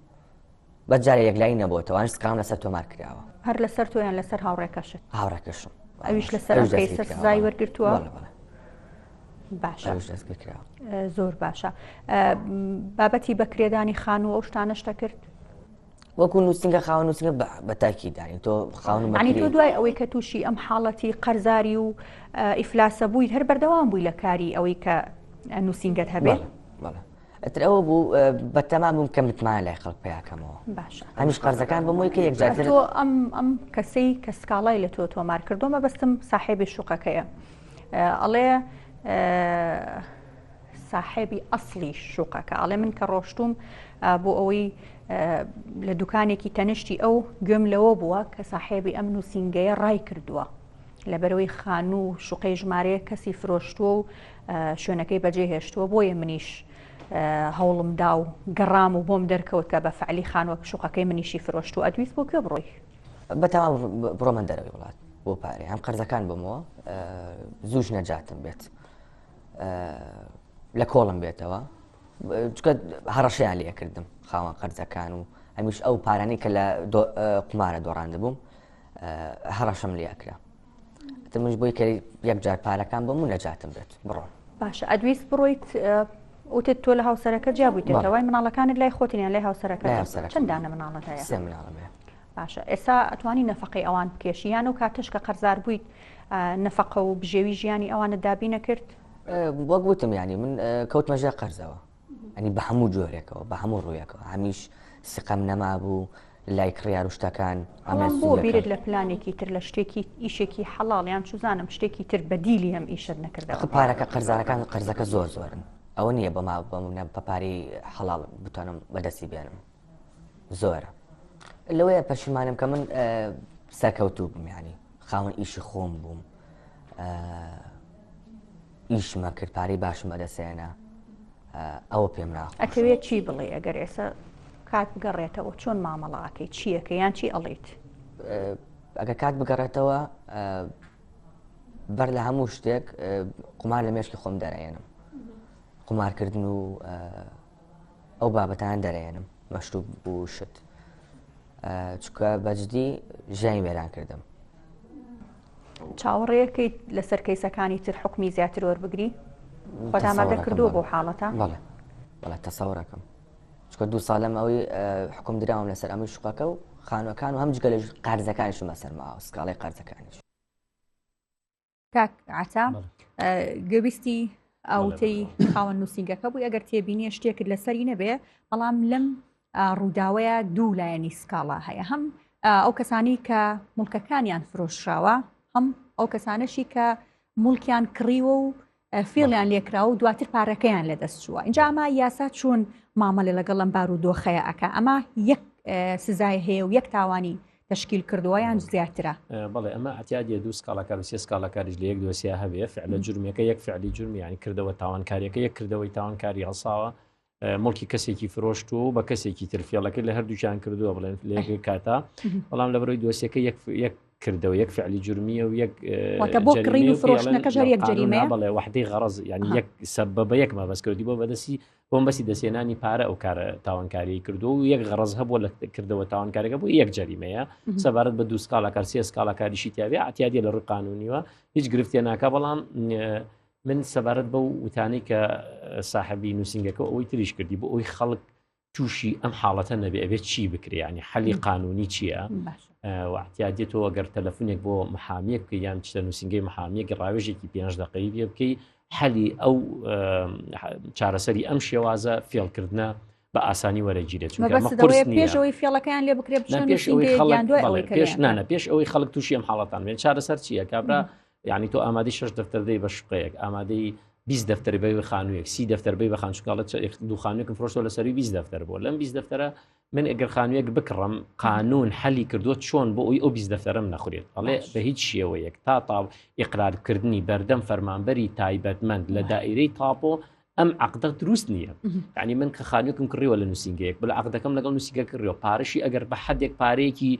Speaker 5: بە جارێ یەکلایی نەبووەوە ئەوانش سکاڵام لەسەر تۆمار کراوە
Speaker 1: هەر لەسەر تۆ یان لەسەر هاوڕێکەشت
Speaker 5: هاوڕێکەشم
Speaker 1: ئەویش لەسەر ئەم کەیسە سزای وەرگرتووە باشە زۆر باشە بابەتی بەکرێدانی خانوو ئەو شتانەش دەکرد
Speaker 5: وەکو نووسنگە خاوە نووسنگە بە تاکی دانی تۆ
Speaker 1: خاون تۆ دوای ئەوەی کە تووشی ئەم حاڵەتی قەرزاری و ئیفلاسە بووی هەر بەردەوام بووی لە کاری ئەوەی کە نووسینگەت هەبێ
Speaker 5: ئەتر ئەوە بوو بەتەما بووم کە متمانە لای خەڵک پیاکەمەوە
Speaker 1: باشە
Speaker 5: هەمیش قەرزەکان بۆ مۆی کە یەکجار
Speaker 1: تۆ ئەم ئەم کەسەی کە سکاڵای لە تۆ تۆمار کردو مەبەستم ساحێبی شوقەکەیە ئەڵێ ساحێبی ئەسڵی شوقەکە ئەڵێ من کە ڕۆشتوم بۆ ئەوەی لە دوکانێکی تەنیشتی ئەو گوێم لەوە بووە کە ساحێبی ئەم نووسینگەیە ڕای کردووە لەبەرەوەی خانوو و شوقەی ژمارەیە کەسی فرۆشتووە و شوێنەکەی بەجێ هێشتووە بۆیە منیش هەوڵم دا و گەڕام و بۆم دەرکەوت کە بە فعلی خانووە شوقەکەی منیشی فرۆشتووە ئەدویست بۆ کوێ بڕۆی؟
Speaker 5: بەتەمام بڕۆمە دەرەوەی وڵات بۆ پارێ هەم قەرزەکان بمەوە زووش نەجاتم بێت لە کۆڵم بێتەوە چکە هەڕەشەیان لێکردم خاوەن قەرزەکان و هەمیش ئەو پارانەی کە لە قمارە دۆڕاندە بووم هەڕەشەم لێکرا منش بۆی کە یەکجار پارەکان بم و نەجاتم بێت بڕۆم
Speaker 1: باشە ئەدویست بڕۆیت وتت تۆ لە هاوسەرەکە جیا بوویتەوە وای مناڵەکانت لای خۆتن یان لای هاوسەرەکە چەند دانە مناڵت هەیە
Speaker 5: سێ مناڵم هەیە
Speaker 1: باشە ئێستا ئەتوانی نەفەقەی ئەوان بکێشی یان ئەو کاتەش کە قەرزار بوویت نەفەقە و بژێوی ژیانی ئەوانت دابی نەکرد؟
Speaker 5: وەک وتم ینی من کەوتمە ژێر قەرزەوە ئەنی بە هەموو جۆرێکەوە بە هەموو ڕوویەکەوە هەمیش سقەم نەمابوو لای کڕیار و شتەکان
Speaker 1: ئەمە بۆ بیرت لە پلانێکی تر لە شتێکی ئیشێکی حەڵاڵ یان چوزانم شتێکی تر بەدیلی ئەم ئیشت نەکردەوە
Speaker 5: پارەکە قەرزارەکان قەرزەکە زۆر زۆرن ئەوە نییە بەما بە پارەی حەڵاڵ بتوانم بەدەستی بێنم زۆرە لەوەیە پەشیمانم کە من سەرکەوتوو بووم ینی خاوەن ئیشی خۆم بووم ئیشمە کرد پارەی باشم بەدەسێنە ئەوە پێم ناخۆشە.
Speaker 1: ئەتەوێت چی بڵێی ئەگەر ئێستا کات بگەڕێتەوە چۆن مامەڵە ئەکەی چیەکە یان چی ئەڵێیت؟
Speaker 5: ئەگەر کات بگەڕێتەوە بەر لە هەموو شتێک قومار لە مێشکی خۆم دەرەێنم قومارکردن و ئەو بابەتان دەرەێنم مەشروب و شت چکە بەجدی ژیانی وێران کردم.
Speaker 1: چاوەڕێیەکەیت لەسەر کەیسەکانی تر حوکمی زیاتر وەربگری؟ خۆت ئامادە کردووە بۆ حاڵەتە؟
Speaker 5: بەڵێ بەڵێ تەسەوڕەکەم چکە دوو ساڵم ئەوەی حکوم دراوم لەسەر ئەمەی شوقەکە و خانوەکان و هەم جگە لە قەرزەکانیشم لەسەر ماوە سکاڵای قەرزەکانیش.
Speaker 1: کاک عەتا گوێبیستی ئاوتەی خاوەن نووسینگەکە بووی ئەگەر تێبینیە شتێکت لەسەری نەبێ بەڵام لەم ڕووداوەیە دوو لایەنی سکاڵا هەیە هەم ئەو کەسانی کە مڵکەکانیان فرۆشراوە هەم ئەو کەسانەشی کە مڵکیان کڕیوە و فێڵیان لێکرا و دواتر پارەکەیان لەدەست چووە اینجا ئەمە یاسا چۆن مامەلە لەگەڵ ئەم بار و دۆخەیە ئەکا ئەمە یەک سزای هەیە و یەک تاوانی تشکیل کردووە یان زیاترە؟
Speaker 2: بەڵێ ئەمە ئەتیادیە دوو سکاڵاکار و سێ سکاڵاکاریش لە یەک دۆسیە هەبێ فعلە جرمەکە یەک فعلی جرم یانی کردەوە تاوانکاریەکە یەک کردەوەی تاوانکاری هەڵساوە مڵکی کەسێکی فرۆشتووە و بە کەسێکی تر فێڵەکەی لە هەردووکیان کردووە بڵێن لە یەک کاتا بەڵام لە بەرەوەی دۆسیەکە یەک یەک کردەوە یەک فعلی جرمیە و یەک
Speaker 1: واتە بۆ کڕین و فرۆشتنەکەش هەر یەک جەریمەیە
Speaker 2: بەڵێ وحدەی غەڕەز یعنی یەک سەبەبە یەک مەبەست کردی بۆ بەدەستی بۆم بەسی دەسێنانی پارە ئەو کارە تاوانکاریی کردو و یەک غەڕەز هەبووە لە کردەوە تاوانکارەکە بۆ یەک جەریمەیە سەبارەت بە دوو سکاڵاکار سێ سکاڵاکاریشی تیاابێ ئەتیادیە لە ڕووی قانونیوە هیچ گرفتێ ناکە بەڵام من سەبارەت بەو وتانەی کە ساحبی نووسنگەکە ئەوەی تریش کردی بۆ ئەوی خەڵک تووشی ئەم حاڵەتە نەبێ ئەبێت چی بکرێ ینی حەلی قانونی چییە؟ واعتیادێتەوە گەر تەلەفۆنێک بۆ محامیەک بکەی یان چتە نووسنگەی محامیەک ڕاوێژێکی پێنج دقەی پێ بکەی حەلی ئەو چارەسەری ئەم شێوازە فێڵکردە بە ئاسانی وەرەگیرێت
Speaker 1: پێشەوەی فێڵەکەیان لێ بکرێت
Speaker 2: پێش نانە پێش ئەوەی خەڵک تووشی ئەم حاڵەتان بێن چارەسەر چییە کابرا یعنی تۆ ئامادەی شش دەفتەر دەی بە شقەیەک ئامادەی 20 دەفتەر بەی خانوویەک سی دەفتەر بەی بە خانچکاڵە دوو خانوویەکم فرۆشتەوە لە سەروی 20 دەفتەر بووە لەم 20 دەفتەرە من ئەگەر خانوویەک بکڕم قانون حەلی کردووە چۆن بۆ ئەوی ئەو 20 دەفتەرم نەخورێت ئەڵێ بە هیچ شێوەیەک تا تاو ئیقرارکردنی بەردەم فەرمانبەری تایبەتمەند لە دائیرەی تاپۆ ئەم عقدە دروست نییە یعنی من کە خانوویەکم کڕیوە لە نووسینگەیەک بلە عقدەکەم لەگەڵ نووسینگە کڕیوە پارەشی ئەگەر بە حدێک پارەیەکی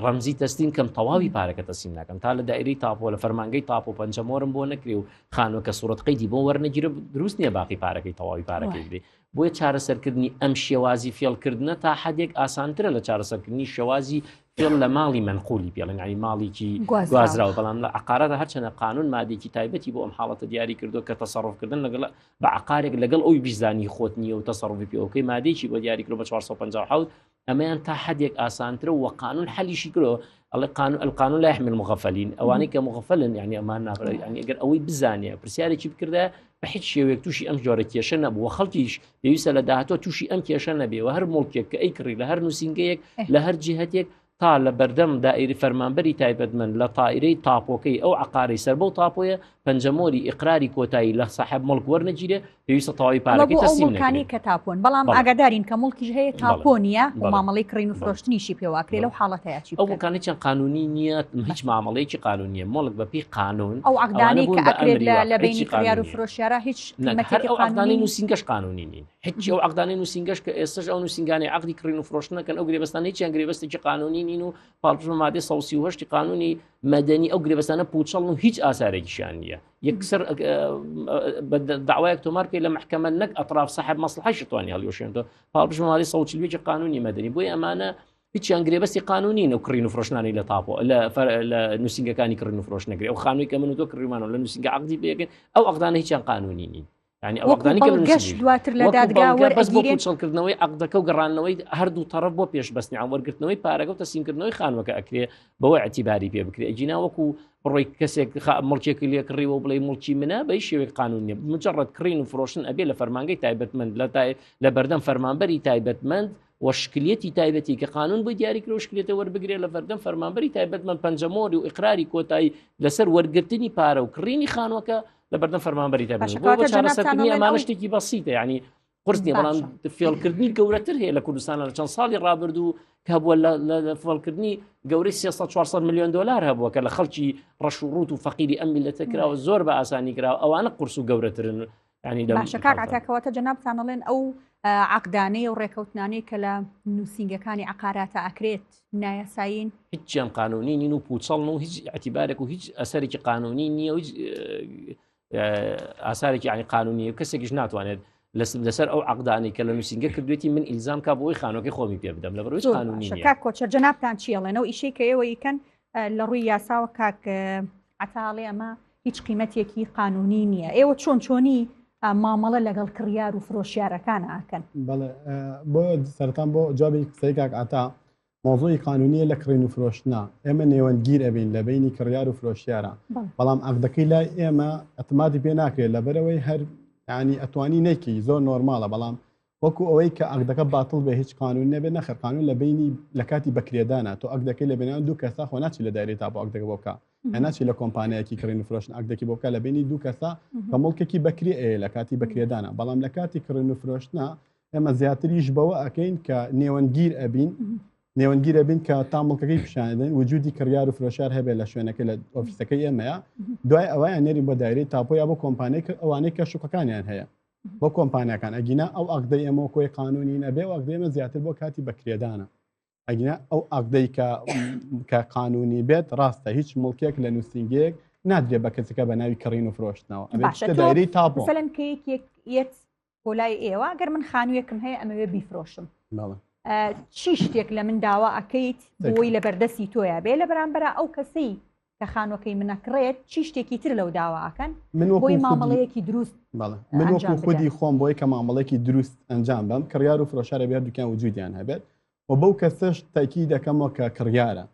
Speaker 2: ڕەمزی تەسلیم کەم تەواوی پارەکە تەسلیم ناکەم تا لە دایرەی تاپۆ لە فەرمانگەی تاپۆ پەنجەمۆرم بۆ نەکرێ و خانووەکە سوورەت قەیدی بۆ وەرنەگیرە دروست نییە باقی پارەکەی تەواوی پارەکەی بدەی بۆیە چارەسەرکردنی ئەم شێوازی فێڵکردنە تا حدێک ئاسانترە لە چارەسەرکردنی شێوازی فێڵ لە ماڵی مەنقولی پێڵێن ینی ماڵێکی گوازراوە بەڵام لە عقارەدا هەرچەنە قانون مادێکی تایبەتی بۆ ئەم حاڵەتە دیاری کردو کە تەسەڕفکردن لەگەڵ بە عقارێک لەگەڵ ئەوی بیزانی خۆت نییە و تەسەڕفی پێوەکەی مادێکی بۆ دیاری کرد بە 457 ئەمەیان تا حدێک ئاسانترە و قانون حەلیشی کرۆ ئەڵێ قانون القانون لا يحمي المغفلين ئەوانەی کە مغفلن یعنی ئەمان ناڕێ یعنی ئەگەر ئەوەی بزانێ پرسیارێکی بکردە بە هیچ شێوەیەک تووشی ئەم جۆرە کێشە نەبوو خەڵکیش پێویستە لە داهاتوە تووشی ئەم کێشە نەبێ و هەر مڵکێک کە ئەی کڕی لە هەر نووسینگەیەک لە هەر جهتێک تا لە بەردەم دائیری فەرمانبەری تایبەتمەند لە تائیرەی تاپۆکەی ئەو عقارەی سەر بەو تاپۆیە پەنجەمۆری ئیقراری کۆتایی لە ساحب مڵک وەرنەگیرێ پێویستە تەواوی پارەکەی تەسلیم
Speaker 1: نەکرێت. کە تاپۆن بەڵام ئاگادارین کە مڵکیش هەیە تاپۆ نییە و مامەڵەی کڕین و فرۆشتنیشی پێواکرێ لەو حاڵەتەیە چی
Speaker 2: ئەو مڵکانە چەند قانونی نییە هیچ مامەڵەیەکی قانونیە مڵک بە پێی قانون
Speaker 1: ئەو عەقدانەی کە ئەکرێت لە بەینی کڕیار و فرۆشیارا هیچ
Speaker 2: قیمەتێکی قانونی نووسینگەش قانونی نین هیچ ئەو عەقدانەی نووسینگەش کە ئێستش ئەو نووسینگانەی عەقدی کڕین و فرۆشتن دەکەن ئەو گرێبەستانە هیچیان گرێبەستێکی قانونی نین و پاڵپشت بە مادەی 138 قانونی مەدەنی ئەو گرێبەستانە پوچەڵن و هیچ ئاسارێکیشیان نییە یەکسەر بە داوایەک تۆمار بکەی لە محکەمە نەک ئەطراف سەحب مەسڵحەش توانی هەڵیوەشێنەوە پاڵپشت بە مادەی 141 قانونی مەدەنی بۆیە ئەمانە هیچیان گرێبەستی قانونی نە و کڕین و فرۆشتنانی لە تاپۆ لە لە نووسینگەکانی کڕین و فرۆشت نەگرێ ئەو خانووی کە من و تۆ کڕیمانەوە لە نووسینگە عەقدی پێکەین ئەو عەقدانە هیچیان قانونی نین یعنی ئەو عەقدانی کە
Speaker 1: بەڵگەش دواتر لە دادگا
Speaker 2: بەس بۆ پووچەڵکردنەوەی عەقدەکە و گەڕاندنەوەی هەردوو تەڕەف بۆ پێشبەستنی عام وەرگرتنەوەی پارەکە و تەسلیمکردنەوەی خانووەکە ئەکرێ بەوە اعتیباری پێ بکرێ ئەگینا وەکو بڕۆی کەسێک مڵکێکی لێ کڕیوە و بڵێ مڵکی منە بە هیچ شێوەیەک قانون نییە مجرد کڕین و فرۆشتن ئەبێ لە فەرمانگەی تایبەتمەند لە تای لە بەردەم فەرمانبەری تایبەتمەند و شکلیەتی تایبەتی کە قانون بۆی دیاری کرد و شکلیەتە وەربگرێ لە بەردەم فەرمانبەری تایبەتمەند پەنجەمۆری و ئیقراری کۆتایی لەسەر وەرگرتنی پارە و کڕینی خانووەکە لە بەردەم فەرمانبەری تایبەت بۆ چارەسەرکردنی ئەمانە شتێکی بەسیتە یعنی قرس نییە بەڵام فێڵکردنی گەورەتر هەیە لە کوردستان لە چەند ساڵی ڕابردوو کە هەبووە لە فێڵکردنی گەورەی 300 400 میلیۆن دلار هەبووە کە لە خەڵکی ڕەش و ڕوت و فەقیری ئەم میلەتە کراوە زۆر بە ئاسانی کراوە ئەوانە قورس و گەورەترن
Speaker 1: ینی باشە کاک عەتا کەواتە جەنابتان ئەڵێن ئەو عەقدانەی و ڕێکەوتنانەی کە لە نووسینگەکانی عەقاراتە ئەکرێت نایاسایین؟
Speaker 2: هیچیان قانونی نین و پوچەڵن و هیچ اعتیبارێک و هیچ ئەسەرێکی قانونی نییە و هیچ ئاسارێکی ینی قانونی و کەسێکیش ناتوانێت لەسەر ئەو عقدانەی کە لە نووسینگە کردوێتی من ئیلزام کا بۆی خانۆکەی خۆمی پێ بدەم لە بەرەوەی قانونی
Speaker 1: کاک کۆچەر جەنابتان چی ئەڵێن ئەو ئیشەی کە ئێوە ئیکەن لە ڕووی یاساوە کاک عەتا ئەڵێ ئەمە هیچ قیمەتێکی قانونی نییە ئێوە چۆن چۆنی مامەڵە لەگەڵ کڕیار و فرۆشیارەکان ئاکەن؟
Speaker 4: بەڵێ بۆ سەرەتان بۆ جوابی قسەی کاک عەتا مەوزوعی قانونیە لە کڕین و فرۆشتنا ئێمە نێوەندگیر ئەبین لە بەینی کڕیار و فرۆشیارە بەڵام عەقدەکەی لای ئێمە اعتمادی پێ ناکرێت لەبەرەوەی هەر ینی ئەتوانی نەیکەی زۆر نۆرماڵە بەڵام وەکو ئەوەی کە عەقدەکە باتڵ بێ هیچ قانون نەبێ نەخێر قانون لە بینی لە کاتی بەکرێدانە تۆ عەقدەکەی لە بینان دوو کەسا خۆ ناچی لە دایرەی تاپۆ عەقدەکە بۆ بکا یا ناچی لە کۆمپانیایەکی کڕین و فرۆشتن عەقدێکی بۆ بکا لە بینی دوو کەسا کە مڵکێکی بەکرێ ئەیە لە کاتی بەکرێدانە بەڵام لە کاتی کڕین و فرۆشتنا ئێمە زیاتریش بەوە ئەکەین کە نێوەندگیر ئەبین نێوەندگیر ئەبین کە تا مڵکەکەی پیشانەدەین وجودی کڕیار و فرۆشیار هەبێت لە شوێنەکە لە ئۆفیسەکەی ئێمەیە دوای ئەوەیان نێرین بۆ دایرەی تاپۆ یا بۆ کۆمپانیای ئەوانەی کە شوقەکانیان هەیە بۆ کۆمپانیاکان ئەگینا ئەو عەقدەی ئێمە کۆی قانونی نەبێ و عەقدەی ئێمە زیاتر بۆ کاتی بەکرێدانە ئەگینا ئەو عەقدەی کە کە قانونی بێت ڕاستە هیچ مڵکێک لە نووسینگەیەک نادرێ بە کەسەکە بە ناوی کڕین و فرۆشتنەوە ئەبێ
Speaker 1: باشە
Speaker 4: بچێتە
Speaker 1: تۆ
Speaker 4: دایرەی تاپۆ
Speaker 1: مثلەن کە یەکێک یەت بۆ لای ئێوە گەر من خانوویەکم هەیە ئەمەوێ بیفرۆشم
Speaker 4: بەڵێ
Speaker 1: چی شتێک لە من داوا ئەکەیت بۆی لە بەردەستی تۆیا بێ لە بەرامبەرە ئەو کەسەی کە کە خانوەکەی منەکڕێت چی شتێکی تر لەو داوا ئەکەن
Speaker 4: من وەکو
Speaker 1: بۆی
Speaker 4: خودی
Speaker 1: مامەڵەیەکی دروست
Speaker 4: بەڵێ من وەکو
Speaker 1: ئەنجام بدەن.
Speaker 4: خودی خۆم بۆی کە مامەڵێکی دروست ئەنجام بەم کڕیار و فرۆشارە بێ هەردووکیان وجودیان هەبێت و بەو کەسەش تەکی دەکەمەوە کە کڕیارە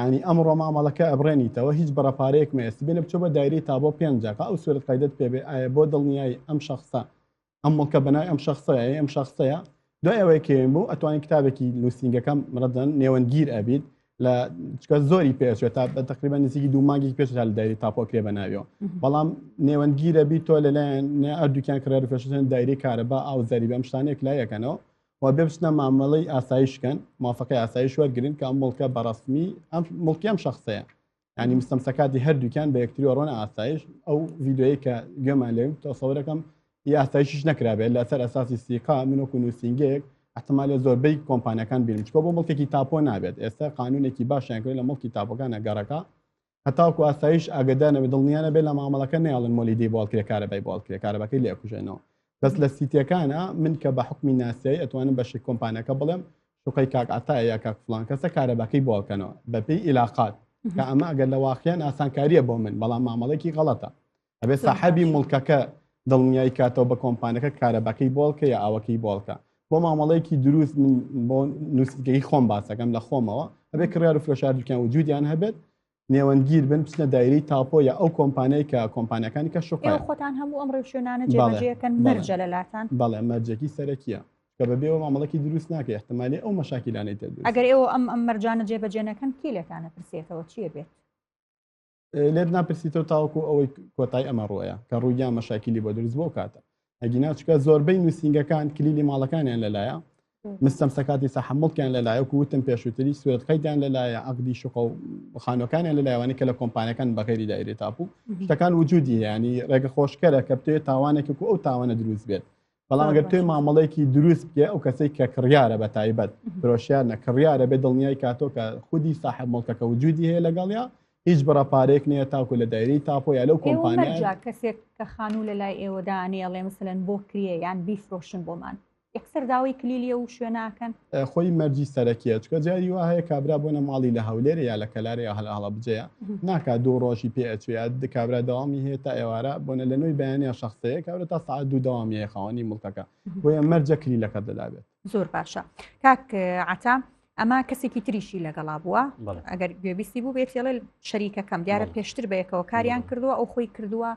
Speaker 4: ینی ئەمڕۆ مامەڵەکە ئەبڕێنیتەوە هیچ بڕە پارەیەک مێستی بێنە بچۆ بە دایرەی تابۆ پێنجەکە ئەو سوورەت قەیدەت پێ بێ ئایا بۆ دڵنیایی ئەم شخصە ئەم مڵکە بەناوی ئەم شخصەیە ئەم شخصەیە دوای ئەوەی کێن بوو ئەتوانین کتابێکی نووسینگەکەم ڕەدەن نێوەندگیر ئەبیت لە چکە زۆری پێچێت تا بە تقریبا نزیکی دوو مانگێکی پێش تا لە دایری تاپۆ کرێ بە ناویەوە بەڵام نێوەندگیرە بی تۆ لەلایەن ئەردووکیان کڕێر فرۆشتن دایری کارەبا ئاو زەریبە ئەم شتانەیەک لایەکەنەوە و بێ بچنە مامەڵەی ئاسایشکەن موافقەی ئاسایش وەرگرن کە ئەم مڵکە بە ڕەسمی ئەم مڵکی ئەم شخصەیە ینی مستەمسەکاتی هەردووکیان بە یەکتری ڕۆنە ئاسایش ئەو ڤیددیویە کە گوێمان لێ تەسەورەکەم ی ئاسایشیش نەکرابێت لەسەر ئەساسی سیقا من وەکو نووسینگەیەک احتمالە زۆربەی کۆمپانیەکان بیرم چکۆ بۆ مڵکێکی تاپۆ نابێت ئێستا قانونێکی باشیان کرد لە مڵکی تاپۆکانە گەڕەکە هەتاوەکو ئاسایش ئاگدار نەبێت دڵنیا نەبێت لە مامەڵەکە نەیاڵن مۆلیدەی بۆ هەڵکرێ کارەبای بۆ هەڵکرێ کارەباکەی لێ ئەکوژێنەوە بەس لە سیتیەکانە من کە بە حکمی ناسیایی ئەتوانم بە شێک کۆمپانیەکە بڵێم شوقەی کاک عەتایە یا کاک فڵان کەسە کارەباکەی بۆ هەڵکەنەوە بەپێی ئیلاقات کە ئەمە ئەگەر لە واقعیان ئاسانکاریە بۆ من بەڵام مامەڵێکی غەڵەتە ئەبێ ساحەبی موڵکەکە دڵنیای کاتەوە بە کۆمپانەکە کارەباکەی بۆڵکە یا ئاوەکەی بۆڵکە بۆ مامەڵەیەکی دروست من بۆ نووسیگەی خۆم باسەکەم لە خۆمەوە ئەبێ کڕیار و فرۆشار دوکیان وجودیان هەبێت نێوەندگیر بن بچنە دایرەی تاپۆ یا ئەو کۆمپانیای کە کۆمپانیەکانی کە شوقەیە.
Speaker 1: ئێوە خۆتان هەموو ئەم ڕێوشوێنانە جێبەجێ ئەکەن مەرجە لە لاتان؟
Speaker 4: بەڵێ مەرجێکی سەرەکیە کە بەبێ ئەوە مامەڵەکی دروست ناکەی احتمالی ئەو مەشاکیلانەی تێ دروست.
Speaker 1: ئەگەر ئێوە ئەم ئەم مەرجانە جێبەجێ نەکەن کێ لێتان ئەپرسێتەوە چییە بێت؟
Speaker 4: لێت ناپرسیتەوە تاوەکو ئەوەی کۆتای ئەمە ڕۆیە کە ڕوویان مەشاکیلی بۆ دروست بۆ کاتە ئەگینا چکە زۆربەی نووسینگەکان کلیلی ماڵەکانیان لەلایە مستەمسەکاتی سەحە مڵکیان لەلایە وەکو وتم پێشووتری سوورەت قەیدیان لەلایە عەقدی شوقە و خانوەکانیان لەلایوانی کە لە کۆمپانیەکان بەغێری دایرەی تاپو شتەکان وجودی هەیە ینی ڕێگە خۆشکەرە کە بتەوێت تاوانێک و ئەو تاوانە دروست بێت بەڵام ئەگەر توێ مامەڵەیەکی دروست بکێ ئەو کەسەی کە کڕیارە بە تایبەت فرۆشیار نە کڕیارە بێ دڵنیای کاتۆ کە خودی ساحب مڵکەکە وجودی هەیە لەگەڵیا هیچ بڕە پارەیەک نییە تاکو لە دایرەی تاپۆ یا لەو کۆمپانیا
Speaker 1: کەسێک کە خانوو لە لای ئێوە دانێ ئەڵێ مثلەن بۆ کرێ یان بیفرۆشن بۆمان یەکسەر داوای کلیلی ئەو شوێناکەن؟
Speaker 4: خۆی مەرجی سەرەکیە چکە جاری وا هەیە کابرا بۆنە ماڵی لە هەولێر یا لە کەلارێ یا هەلە هەڵەبجەیە ناکا دوو ڕۆژی پێ ئەچێ یا کابرا دەوامی هەیە تا ئێوارە بۆنە لە نۆی بەیانیا شەخسەیە کابرا تا سەعات دوو دەوامی هەیە خاوەنی مڵکەکە بۆیە مەرجە کلیلەکەت لەلا بێت.
Speaker 1: زۆر باشە کاک عەتا ئەمە کەسێکی تریشی لەگەڵا بووە ئەگەر گوێبیستی بوو بێت ێڵێ شەریکەکەم دیارە پێشتر بەیەکەوە کاریان کردووە ئەو خۆی کردووە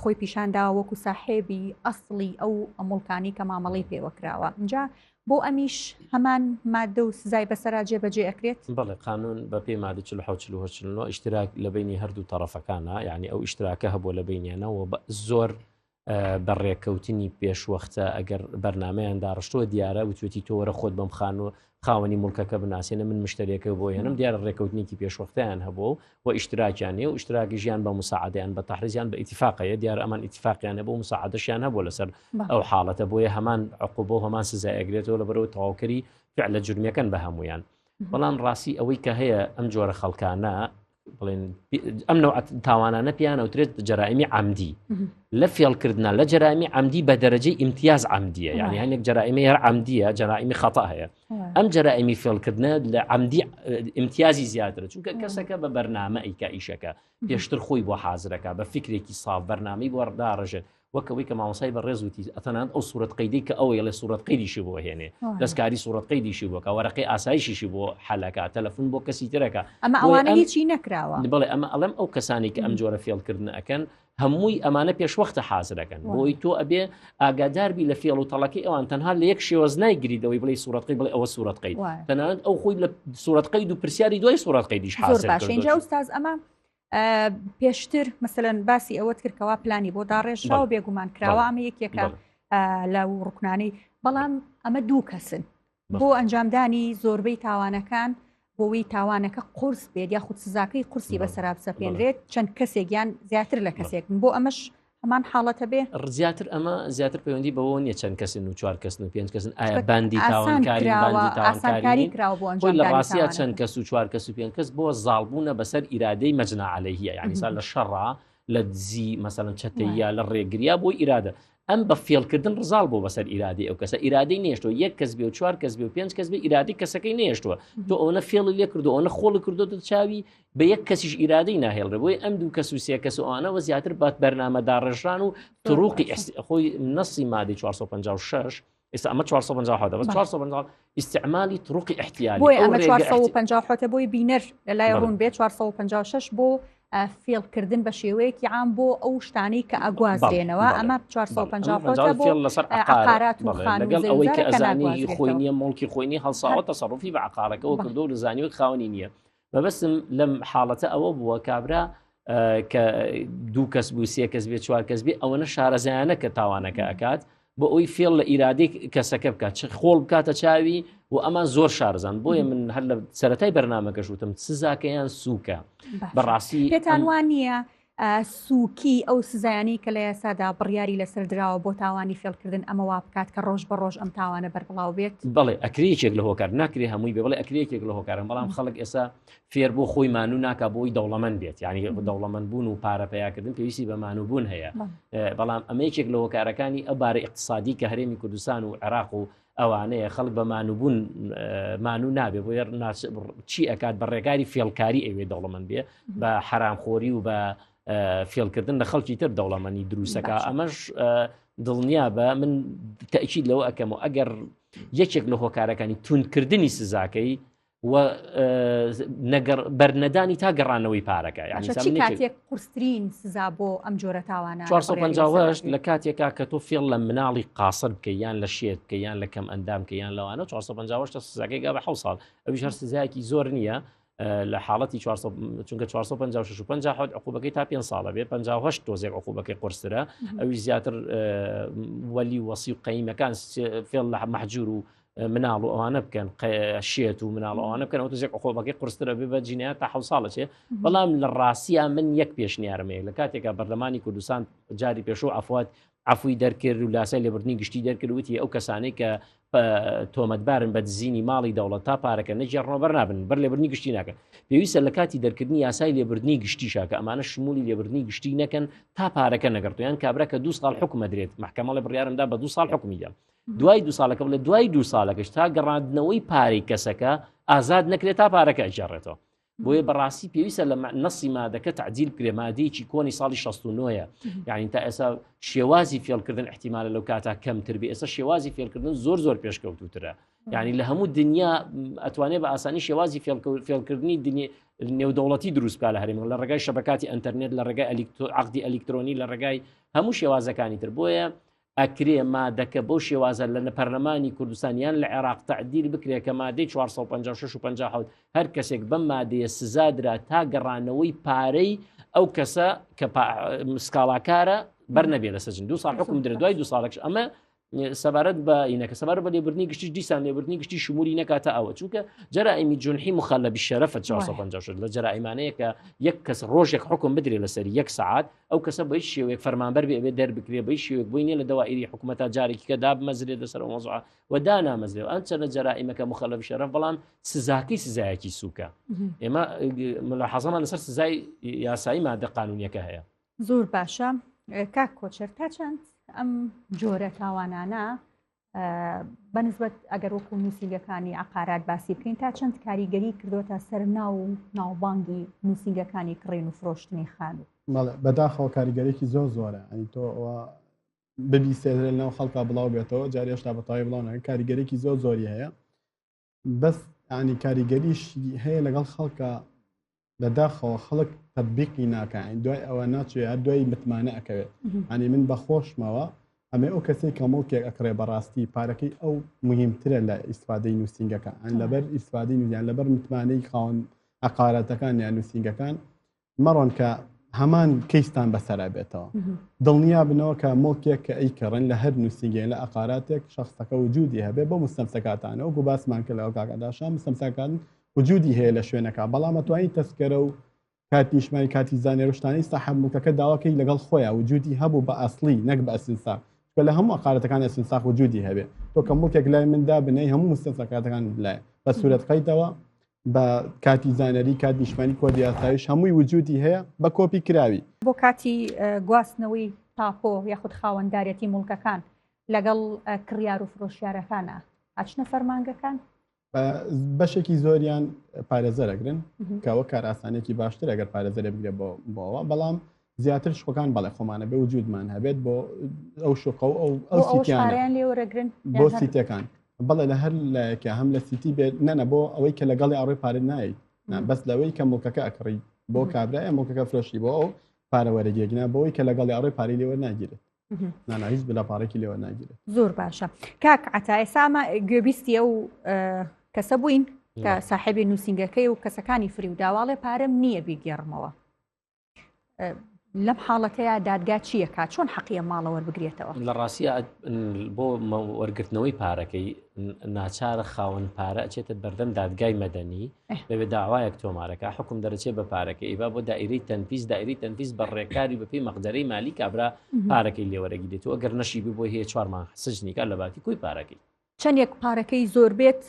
Speaker 1: خۆی پیشانداوە وەکو ساحێبی ئەسڵی ئەو موڵکانی کە مامەڵەی پێوە کراوە اینجا بۆ ئەمیش هەمان مادە و سزای بەسەرا جێبەجێ ئەکرێت؟
Speaker 2: بەڵێ قانون بە پێی مادە 47 48 49 ئیشتراک لە بینی هەردوو تەڕەفەکانە یعنی ئەو ئیشتراکە هەبووە لە بینیانە و زۆر بە ڕێکەوتنی پێشوەختە ئەگەر بەرنمەیان داڕشتووە دیارە وتوێتی تۆ وەرە خۆت بەم خانوو خاوەنی موڵکەکە بناسێنە من مشتریەکە بۆ هێنم دیارە ڕێکەوتنێکی پێشوەختیان هەبوو و ئیشتراکیان هەیە و ئیشتراکی ژیان بە مساعدەیان بە تەحریزیان بە ئیتفاقەیە دیارە ئەمان ئیتفاقیان هەبوو مساعدەشیان هەبوو لەسەر ئەو حاڵەتە بۆیە هەمان عقوبە و هەمان سزای ئەگرێتەوە لەبەرەوە تەواوکەری فعلە جرمیەکەن بە هەمویان بەڵام ڕاستی ئەوەی کە هەیە ئەم جۆرە خەڵکانە بڵێن ئەم نوع تاوانانە پیانە وترێت جەرائمی عەمدی لە فێڵکردە لە جەرائمی عەمدی بە دەرەجەی ئیمتیاز عەمدیە یعنی هەندێک جەرائمی هەر عەمدیە جەرائمی خەتا هەیە ئەم جەرائمی فێڵکردنە لە عەمدی ئیمتیازی زیاترە چونکە کەسەکە بە بەرنامە ئەیکا ئیشەکە پێشتر خۆی بۆ حازرەکە بە فکرێکی ساف بەرنامەی بۆ داڕژێت وەک ئەوەی کە مامۆسای بەڕێز وتی ئەتەنانەت ئەو سوورەت قەیدەی کە ئەوەی ئەڵێ سوورەت قەیدیشی بۆ هێنێ دەستکاری سوورەت قەیدیشی بۆ کە وەرەقەی ئاسایشیشی بۆ حەلەکە تەلەفۆن بۆ کەسی ترەکە
Speaker 1: ئەمە ئەوانە هیچی نەکراوە
Speaker 2: بڵێ ئەمە ئەڵێم ئەو کەسانی کە ئەم جۆرە فێڵکردن ئەکەن هەمووی ئەمانە پێشوەختە حازرەکەن بۆی تۆ ئەبێ ئاگاداربی لە فێڵ و تەڵەکەی ئەوان تەنها لە یەک شێوەز نایگری دەوەی بڵێ سوورەت قەید بڵێ ئەوە سوورەت قەید تەنانەت ئەو خۆی لە سوورەت قەید و پرسیاری دوای سوورەت قەیدیش حازر
Speaker 1: باشە اینجا ئوستاز ئەمە پێشتر مەسەلەن باسی ئەوەت کرد کەوا پلانی بۆ داڕێژراوە بێگومان کراوە ئەمە یەکێکە لە ڕکنانەی بەڵام ئەمە دوو کەسن بۆ ئەنجامدانی زۆربەی تاوانەکان بۆی تاوانەکە قورس بێت یاخود سزاکەی قورسی بەسەرا بسەپێنرێت چەند کەسێک یان زیاتر لە کەسێک بۆ ئەمەش هەمان حاڵەتە بێ؟
Speaker 2: زیاتر ئەمە زیاتر پەیوەندی بەوە نییە چەند کەسن و چوار کەسن و پێنج کەسن ئایا باندی تاوانکاری باندی تاوانکاری
Speaker 1: کراوە بۆ
Speaker 2: خۆی لە ڕاستیا چەند کەس و چوار کەس و پێنج کەس بۆ زاڵبوونە بەسەر ئیرادەی مەجنا عەلەیهیە یعنی سا لە شەڕا لە دزی مەسەلەن چەتەیە لە ڕێگریا بۆ ئیرادە. ئەم بە فێڵکردن ڕزاڵ بۆ بەسەر ئیرادەی ئەو کەسە ئیرادەی نێشتوە یەک کەس بێ و چوار کەس بێ و پێنج کەس بێ ئیرادەی کەسەکەی نێشتووە تۆ ئەوەنە فێڵی لێ کردو ئەوەنە خۆڵی کردۆتە چاوی بە یەک کەسیش ئیرادەی ناهێڵرێ بۆی ئەم دوو کەس و سێ کەس و ئەوانەوە زیاتر بات بەرنامە داڕێژران و تڕوقی خۆی نەسی مادەی 456 ئێستا ئەمە 457 بەس 450 ئیستعمالی طرقی احتیالی
Speaker 1: بۆیە ئەمە 457 بۆی بینەر لە لای ڕوون بێ 456 بۆ فێڵکردن بە شێوەیەکی عام بۆ ئەو شتانەی کە ئەگوازرێنەوە ئەمە 450 بۆ
Speaker 2: لەسەر عقارات و لەگەڵ ئەوەی کە ئەزانی خۆی نییە مڵکی خۆی نیە هەڵساوە تەسەڕفی بە عقارەکەەوە کردو و لەزانی وەک خاوەنی نییە مەبەستم لەم حاڵەتە ئەوە بووە کابرا کە دوو کەس بوو سێ کەس بێ چوار کەس بێ ئەوەنە شارەزایانە کە تاوانەکە ئەکات بۆ ئەوی فێڵ لە ئیرادەی کەسەکە بکات چ خۆڵ بکاتە چاوی و ئەمان زۆر شارزان بۆیە من هەر لە سەتای بەرنمەکەش وتم سزاکەیان سووکە بەڕاستی
Speaker 1: پێتان وان نییە سووکی ئەو سزایانەی کە لە یاسادا بڕیاری لەسەر دراوە بۆ تاوانی فێڵکردن ئەمە وا بکات کە ڕۆژ بە ڕۆژ ئەم تاوانە بەربڵاو بێت؟
Speaker 2: بەڵێ ئەکرێ یەکێک لە هۆکار ناکرێ هەمووی بێ بەڵێ ئەکرێ یەکێک لە هۆکارن بەڵام خەڵک ئێستا فێر بۆ خۆی مانوو ناکا بۆی دەوڵەمەند بێت یعنی دەوڵەمەند بوون و پارە پەیاکردن پێویستی بە مانوو بوون هەیە بەڵام ئەمە یەکێک لە هۆکارەکانی ئەو بارە ئیقتسادی کە هەرێمی کوردستان و عێراق و ئەوانەیە خەڵک بە مانووبوون مانوو نابێ بۆ چی ئەکات بە ڕێگاری فێڵکاری ئەوێ دەوڵەمەند بێ بە حەرامخۆری و بە فێڵکردن لە خەڵکی تر دەوڵەمەنی دروستەکە ئەمەش دڵنیا بە من تەکیید لەوە ئەەکەم و ئەگەر یەکێک لە هۆکارەکانی توندکردنی سزاکەی و نەگەڕ بەرنەدانی تا گەڕانەوەی پارەکە
Speaker 1: یعنی چی کاتێک قورسترین سزا بۆ ئەم جۆرە تاوانە
Speaker 2: 458 لە کاتێکا کە تۆ فێڵ لە مناڵی قاسر بکە یان لە شێت بکە یان لە کەم ئەندام کە یان لەوانە 458 سزاکەی گا بە 6 ساڵ ئەویش هەر سزایەکی زۆر نییە لە حاڵەتی چونکە 456 و 57 عقوبەکەی تا 5 ساڵە بێ 58 تۆزێک عقوبەکەی قورسترە ئەوی زیاتر وەلی وەسی و قەیمەکان فێڵ لە مەحجور و مناڵ و ئەوانە بکەن شێت و مناڵ ئەوانە بکەن ئەو تۆزێک عقوبەکەی قورسترە بێ بە جینایەت تا حەوت ساڵە چێ بەڵام لە ڕاستیا من یەک پێشنیارم هەیە لە کاتێکا پەرلەمانی کوردستان جاری پێشوو عەفوات عەفوی دەرکرد و لاسای لێبوردنی گشتی دەرکرد وتی ئەو کەسانەی کە تۆمەتبارن بە دزینی ماڵی دەوڵەت تا پارەکە نەگێڕنەوە بەر نابن بەر لێبوردنی گشتی ناکەن پێویستە لە کاتی دەرکردنی یاسای لێبوردنی گشتیشا کە ئەمانە شمولی لێبوردنی گشتی نەکەن تا پارەکە نەگەڕتویان کابرا کە دو ساڵ حکومە درێت محکەمەڵێ بڕیارمدا بە دو ساڵ حکومی دەم دوای دو ساڵەکە بڵێ دوای دو ساڵەکەش تا گەڕاندنەوەی پارەی کەسەکە ئازاد نەکرێت تا پارەکە ئەگەڕێتەوە بۆیە بەڕاستی پێویستە لە نەسی مادەکە تعدیل بکرێ مادەیەکی کۆنی ساڵی 69ە یعنی تا ئێستا شێوازی فێڵکردن احتیمالە لەو کاتا کەمتر بێ ئێستا شێوازی فێڵکردن زۆر زۆر پێشکەوتوترە یعنی لە هەموو دنیا ئەتوانێت بە ئاسانی شێوازی فێڵکردنی دنیا نێودەوڵەتی دروست بکە لە هەرێم لە ڕێگای شەبکاتی ئەتەرنێت لە ڕێگای عقدی ئەلیکترۆنی لە ڕێگای هەموو شێوازەکانی تر بۆیە ئەکرێ مادەکە بەو شێوازە لە پەرلەمانی کوردستان یان لە عێراق تەعدیل بکرێ کە مادەی 456 و 57 هەر کەسێک بەم مادەیە سزا درا تا گەڕانەوەی پارەی ئەو کەسە کە سکاڵاکارە بەر نەبێ لە سجن دو ساڵ حکوم درێ دوای دو ساڵێکش ئەمە سەبارەت بە ئینەکە سەبارەت بە لێبوردنی گشتیش دیسان لێبوردنی گشتی شمولی نەکاتە ئەوە چونکە جەرائیمی جونحی مخلە بالشەرەفە 456 لە جەرائیمانەیە کە یەک کەس ڕۆژێک حکوم بدرێ لەسەر یەک سەعات ئەو کەسە بە هیچ شێوەیەک فەرمانبەر بێ ئەبێ دەربکرێ بە هیچ شێوەیەک بۆی نییە لە دەوائیری حکوومەتا جارێکی کە دابمەزرێت لەسەر ئەو مەوزوعە و دانامەزرێ و ئەم چەندە جەرائیمەکە مخەلە بشەرەف بەڵام سزاکەی سزایەکی سووکە ئێمە ملاحەزەمان لەسەر سزای یاسایی مادە قانونیەکە هەیە.
Speaker 1: زۆر باشە کاک کۆچەر تا چەند ئەم جۆرە تاوانانە بەنسبەت ئەگەر وەکو نووسینگەکانی عقارات باسی بکەین تا چەند کاریگەری کردوتە سەر ناو و ناوبانگی نووسینگەکانی کڕین و فرۆشتنی خانوو
Speaker 4: بەداخەوە کاریگەرێکی زۆر زۆرە ئەنی تۆ ئەوە ببیسێنرێ لەناو خەڵکا بڵاو بێتەوە جاری هێشتا بەتەواوی بڵاو ناکەن کاریگەرێکی زۆر زۆری هەیە بەس ینی کاریگەریش هەیە لەگەڵ خەڵکە بەداخەوە خەڵک تەبیقی ناکە دوای ئەوە ناچێت هەر دوای متمانە ئەکەوێت ئەنی من بەخۆشمەوە ئەمە ئەو کەسێک کە مڵکێک ئەکڕێ بەڕاستی پارەکەی ئەو مهمترە لە ئیسفادەی نووسینگەکە ئەن لەبەر ئیسفادەی نووسیان لەبەر متمانەی خاوەن عقاراتەکان یان نووسینگەکان مەڕۆن کە هەمان کەیستان بەسەرا بێتەوە دڵنیا بنەوە کە مڵکێک کە ئەیکڕن لە هەر نووسینگەیە لە عقاراتێک شخصەکە وجودی هەبێ بۆ مستەمسەکاتانە وەکو باسمان کرد لەگەڵ کاک ئەداشا مستەمسەکان وجودی هەیە لە شوێنەکە بەڵام ئەتوانی تەسکەرە و کات نیشمانی کاتی زانێر و شتانەی ساحەب مڵکەکە داواکەی لەگەڵ خۆیان وجودی هەبوو بە ئەسڵی نەک بە ئەسنساخ چونکە لە هەموو عقارەتەکان ئەسنساخ وجودی هەبێ تۆ کە مڵکێک لای من دابنەی هەموو مستەمسەکاتەکان لایە بە سوورەت قەیتەوە بە کاتی زانیاری کات نیشتمانی کۆدی یاساییش هەمووی وجودی هەیە بە کۆپی کراوی.
Speaker 1: بۆ کاتی گواستنەوەی. تاپۆ یاخود خاوەندارێتی موڵکەکان لەگەڵ کڕیار و فرۆشیارەکانە ئەچنە فەرمانگەکان؟
Speaker 4: بەشێکی زۆریان پارێزەر ئەگرن کە وە کارئاسانێکی باشتر ئەگەر پارێزەرێ بگرێ بۆ بۆەوە بەڵام زیاتر شقەکان بەڵێ خۆمانە بێ وجودمان هەبێت بۆ ئەو شقە و ئەو ئەو
Speaker 1: سیتیانیان لێوەرەگرن
Speaker 4: بۆ سیتەکان بەڵێ لە هەر لایەکە هەم لە سیتی بێت نەنە بۆ ئەوەی کە لەگەڵی ئەڕۆی پارە نایت بەس لەوەی کە موڵکەکە ئەکڕی بۆ کابرا موڵکەکە فرۆشی بۆ ئەو پارە وەرەگێگنا بۆی کە لەگەڵی ئەڕۆی پارەی لێوە ناگیرێت نانا هیچ بلا پارێکی لێوە ناگیرێت
Speaker 1: زۆر باشە کاک عتا ئێسامە گوێبیستی ئەو کەسە بووین کە ساحێبی نووسنگەکەی و کەسەکانی فری و داواڵێ پارەم نییە بیگێڕمەوە لەم حاڵەتەیە دادگا چیەکە چۆن حەقیە ماڵە وەربگرێتەوە
Speaker 2: لە ڕاستیە بۆ وەرگرتنەوەی پارەکەی ناچارە خاوەن پارە ئەچێتە بەردەم دادگای مەدەنی لەوێ داوایەک تۆمارەکە حکم دەرەچێ بە پارەکە ئیبا بۆ دائیرەی تەنفیز دائیرەی تەنفیز بە ڕێکاری بەپێی مەقدەرەی مالی کابرا پارەکەی لێوەرەگیرێت و ئەگەر نەشی بوو بۆی هەیە چوار مانگ سجنی کات لە باتی کۆی پارەکەی.
Speaker 1: چەندێک پارەکەی زۆر بێت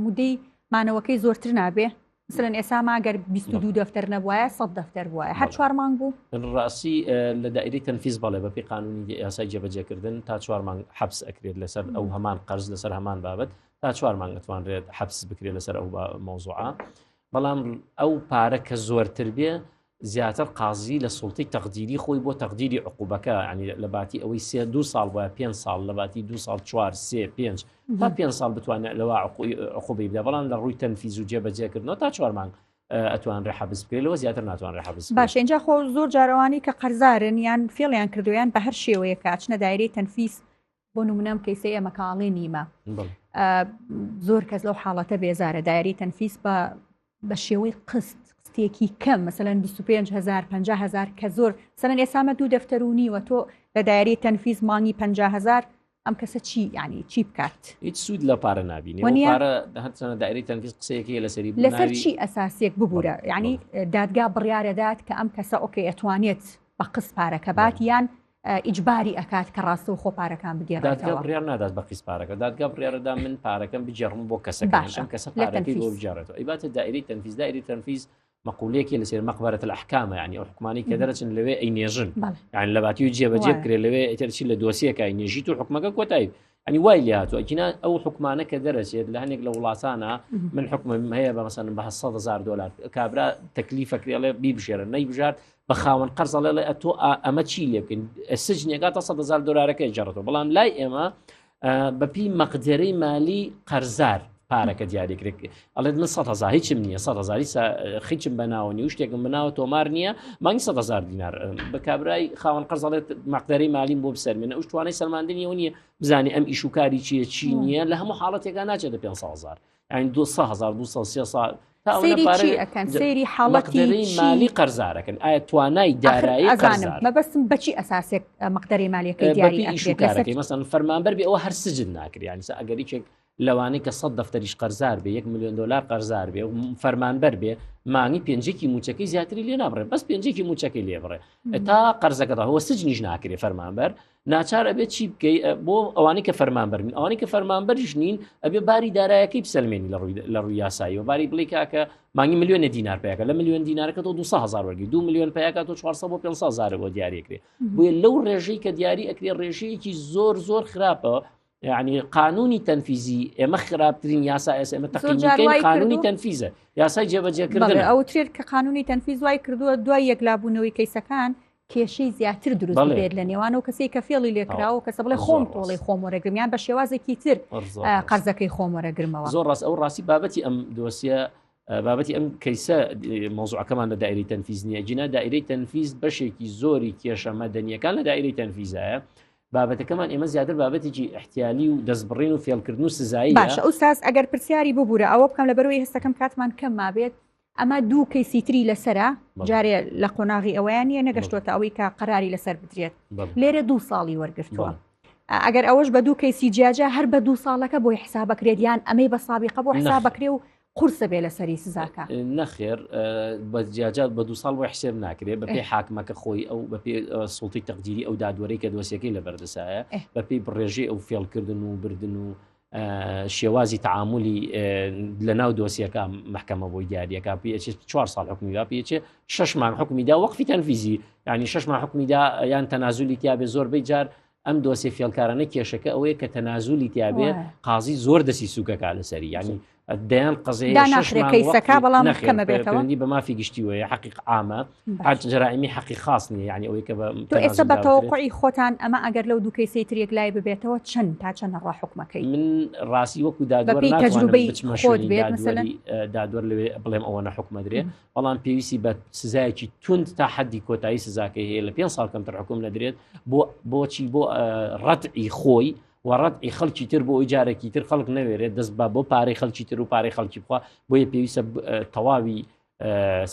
Speaker 1: مودەی مانەوەکەی زۆرتر نابێ؟ مثلەن ئێسا ما گەر 22 دەفتەر نەبوایە 100 دەفتەر بوایە هەر چوار مانگ بوو
Speaker 2: ڕاستی لە دائیرەی تەنفیز بەڵێ بەپی قانونی یاسای جێبەجێکردن تا چوار مانگ حەبس ئەکرێت لەسەر ئەو هەمان قەرز لەسەر هەمان بابەت تا چوار مانگ ئەتوانرێت حەبس بکرێت لەسەر ئەو مەوزوعە بەڵام ئەو پارە کە زۆرتر بێ زیاتر قازی لە سوڵتەی تەقدیری خۆی بۆ تەقدیری عقوبەکە ینی لە باتی ئەوەی سێ دو ساڵ وایە پێ ساڵ لە باتی دو ساڵ چوار سێ پێنج تا پێ ساڵ بتوانێت لەوە عقوبەی بدە بەڵام لە ڕووی تەنفیز و جێبەجێکردنەوە تا چوار مانگ ئەتوانرێ حەبس بکرێت لەوە زیاتر ناتوانرێ حەبس
Speaker 1: باشە اینجا خۆ زۆر جارەوانی کە قەرزارن یان فێڵیان کردویان بە هەر شێوەیەکە ئەچنە دایرەی تەنفیز بۆ نمونە ئەم کەیسەی ئێمە کاڵێ نیمە زۆر کەس لەو حاڵەتە بێزارە دایری تەنفیس بە بە شێوەی قست قستێکی کەم مثلەن 25 هزار 50 هزار کە زۆر سەرەن ئێسامە دوو دەفتەر و نیوە تۆ لە دایری تەنفیز مانگی 50 هزار ئەم کەسە چی ینی چی بکات
Speaker 2: هیچ سوود لە پارە نبینێ پارە هەرچەنە دایری تەنفیز قسەیەکی لەسەری
Speaker 1: لەسەر چی ئەساسێک ببوورە ینی دادگا بڕیارەدات کە ئەم کەسە ئۆکەی ئەتوانێت بە قست پارەکە بات یان ئیجباری ئەکات کە ڕاستەوخۆ پارەکان
Speaker 2: بگێڕێتەوە. دادگا بڕیار نادات بە قیست پارەکە، دادگا بڕیارەدا من پارەکەم بگێڕم بۆ کەسەکە،
Speaker 1: باشە
Speaker 2: ئەم کەسە
Speaker 1: لە
Speaker 2: پارەکەی بۆ
Speaker 1: تەنفیز.
Speaker 2: بگێڕێتەوە، ئەیباتە دائیرەی تەنفیز، دائیرەی تەنفیز مەقولەیەکی لەسەر مەقبەرەت الأحکامە یعنی ئەو حکومانەی کە دەرەچن لەوێ ئەینێژن
Speaker 1: بەڵێ.
Speaker 2: یعنی لە باتی و جێبەجێ
Speaker 1: وایە.
Speaker 2: بکرێت لەوێ ئیتر چی لە دۆسیەکە ئەینێژیت و حکومەکە کۆتایی یعنی وای لێ هاتووە ئەگینا ئەو حکومانە کە دەرەچێت لە هەنێک لە وڵاتانە من حکومم هەیە بە مەسەلەن بە 100 هزار دلار کابرا تەکلیفە کرێڵێ بیبژێرە نەیبژارد بە خاوەن قەرز ئەڵێ ئەتۆ ئەمە چی لێ بکەین سجنێکاتە 100 هزار دلارەکەی جەڕێتەوە بەڵام لای ئێمە بەپی مەقدرەی مالی قەرزار پارەکە دیاری کرێت ئەڵێت من 100 هزار هیچم نییە 100 هزاری خیچم بەناوە نیە و شتێکم بەناوە تۆمار نییە مانگی 100 هزار دینار بە کابرای خاوەن قەرز ئەڵێت مەقدرەی مالیم بۆ بسەرمێنە ئەو توانای سەلماندنی ئەو نییە بزانانی ئەم ئیش و کاری چییە چی نییە لە هەموو حاڵەتێکا ناچێتە 500 هزار یعنی 200 هزار 200 300 تا ئەوەنە
Speaker 1: سەیری
Speaker 2: پارە
Speaker 1: چی ئەکەن سەیری حاڵەتی
Speaker 2: مەقدرەی
Speaker 1: چی؟
Speaker 2: مالی قەرزارەکەن ئایا توانای
Speaker 1: ئاخر
Speaker 2: دارایی
Speaker 1: ئەزانم
Speaker 2: قەرزار
Speaker 1: مەبەستم بەچی ئەساسێک مەقدەرەی مالیەکەی دیاری
Speaker 2: بەپێی ئیش و
Speaker 1: ئەکرێت لەسەر
Speaker 2: کارەکەی مەسەن فەرمانبەر بێ ئەوە هەر سجن ناکرێ یعنی سە ئەگەر یەکێک لەوانەی کە 100 دەفتەریش قەرزار بێ 1 میلیۆن دلار قەرزار بێ و فەرمانبەر بێ مانگی پێنجێکی موچەکەی زیاتری لێ نابڕێ بەس پێنجێکی موچەکەی لێ بڕێ تا قەرزەکە دا هو سجنیش ناکرێ فەرمانبەر ناچار ئەبێت چی بکەی بۆ ئەوانەی کە فەرمانبەر بن ئەوانەی کە فەرمانبەریش نین ئەبێ باری دارایەکەی بسەلمێنی لە ڕووی لە ڕووی یاسایی و باری بڵێ کاکە مانگی ملیۆنە دینار پیاکە لە ملیۆن دینارەکە تۆ 200 هزار وەرگی دو ملیۆن پیاکە تۆ 400 بۆ 500 هزار بۆ دیاریەکرێ بۆیە لەو ڕێژەی کە دیاری ئەکرێ ڕێژەیەکی زۆر زۆر خراپە یعنی قانونی تەنفیزی ئێمە خراپترین یاسا ئێستا ئێمە
Speaker 1: زۆر جار
Speaker 2: تەقیمیکەین
Speaker 1: وای
Speaker 2: قانونی
Speaker 1: کردوو.
Speaker 2: تەنفیزە یاسای جێبەجێکردنە
Speaker 1: بەڵێ ئەوترێت کە قانونی تەنفیز وای کردووە دوای یەکلابوونەوەی کەیسەکان کێشەی زیاتر دروست
Speaker 2: بەڵێ.
Speaker 1: بێت لە نێوان ئەو کەسەی کە فێڵی لێکراوە و کەسە بڵێ
Speaker 2: زۆر
Speaker 1: خۆم
Speaker 2: ڕاست.
Speaker 1: تۆڵەی خۆم وەرەگرم یان بە شێوازێکی تر
Speaker 2: زۆر
Speaker 1: ئا،
Speaker 2: ڕاست.
Speaker 1: قەرزەکەی خۆم وەرەگرمەوە.
Speaker 2: زۆر ڕاست ئەو ڕاستی بابەتی ئەم دۆسیە بابەتی ئەم کەیسە مەوزوعەکەمان لە دایرەی تەنفیز نییە جینا دایرەی تەنفیز بەشێکی زۆری کێشە مەدەنیەکان لە دایرەی تەنفیزایە بابەتەکەمان ئێمە زیاتر بابەتێکی احتیالی و دەستبڕین و فێڵکردن و سزاییە.
Speaker 1: باشە ئوستاز ئەگەر پرسیاری ببورە ئەوە بکەم لەبەرئەوەی هەستەکەم کاتمان کەم مابێت ئەمە دوو کەیسی تری لەسەرە جارێ لە قۆناغی ئەوەیان نییە نەگەشتوەتە ئەوەی کە قەراری لەسەر بدرێت لێرە دوو ساڵی وەرگرتووە ئەگەر ئەوەش بە دوو کەیسی جیاجا هەر بە دوو ساڵەکە بۆی حسابەکرێت یان ئەمەی بە سابقە بۆ حسابەکرێ و قورسە بێ لەسەری سزاکە
Speaker 2: نەخێر بە جیاجات بە دوو ساڵ بۆ حسێب ناکرێت بەپێی حاکمەکە خۆی ئەو بەپێ سوڵتی تەقدیری ئەو دادوەرەی کە دۆسیەکەی لە بەردەسایە بەپێی بڕێژەی ئەو فێڵکردن و بردن و. شێوازی تعاملی لە ناو دۆسیەکە محکەمە بۆی دیارەکە پێچێت چوار ساڵ حکومی دا پێچێ شش مانگ حکومی دا وەقفی تەنفیزی ینی شش مانگ حکومی دا یان تەنازولی تیاابێ زۆربەی جار ئەم دۆسیە فێڵکارانە کێشەکە ئەوەیە کە تەنازولی تیاابێ قازی زۆر دەسی سوکەکە لەسەری ینی دەیان قەزیە
Speaker 1: کەیسەکە بەڵام کەمە
Speaker 2: بێتەوەندی بە مافی گشتیوەیە حقیق عامە جرائمی حقی خاص نیە یعنی ئەوەی کە بە
Speaker 1: تۆ ئێستا بە تەوەقعی خۆتان ئەمە ئەگەر لەو دوو کەیسەی تر یەکلای ببێتەوە چەند تا چەند ڕا حکومەکەی
Speaker 2: من ڕاستی وەکو دادوەر
Speaker 1: تەجروبەی خۆت بێت
Speaker 2: مثلا دادوەر لەوێ بڵێم ئەوە نە حکومەدرێ بەڵام پێویستی بە سزایەکی توند تا حەدی کۆتایی سزاکەی هەیە لە پێ ساڵ کەمتر حکوم نەدرێت بۆ بۆچی بۆ ڕەتعی خۆی و ڕەتعی خەڵکی تر بۆ ئەوی جارێکی تر خەڵک نەوێرێت دەست بە بۆ پارەی خەڵکی تر و پارەی خەڵکی بخوا بۆیە پێویستە تەواوی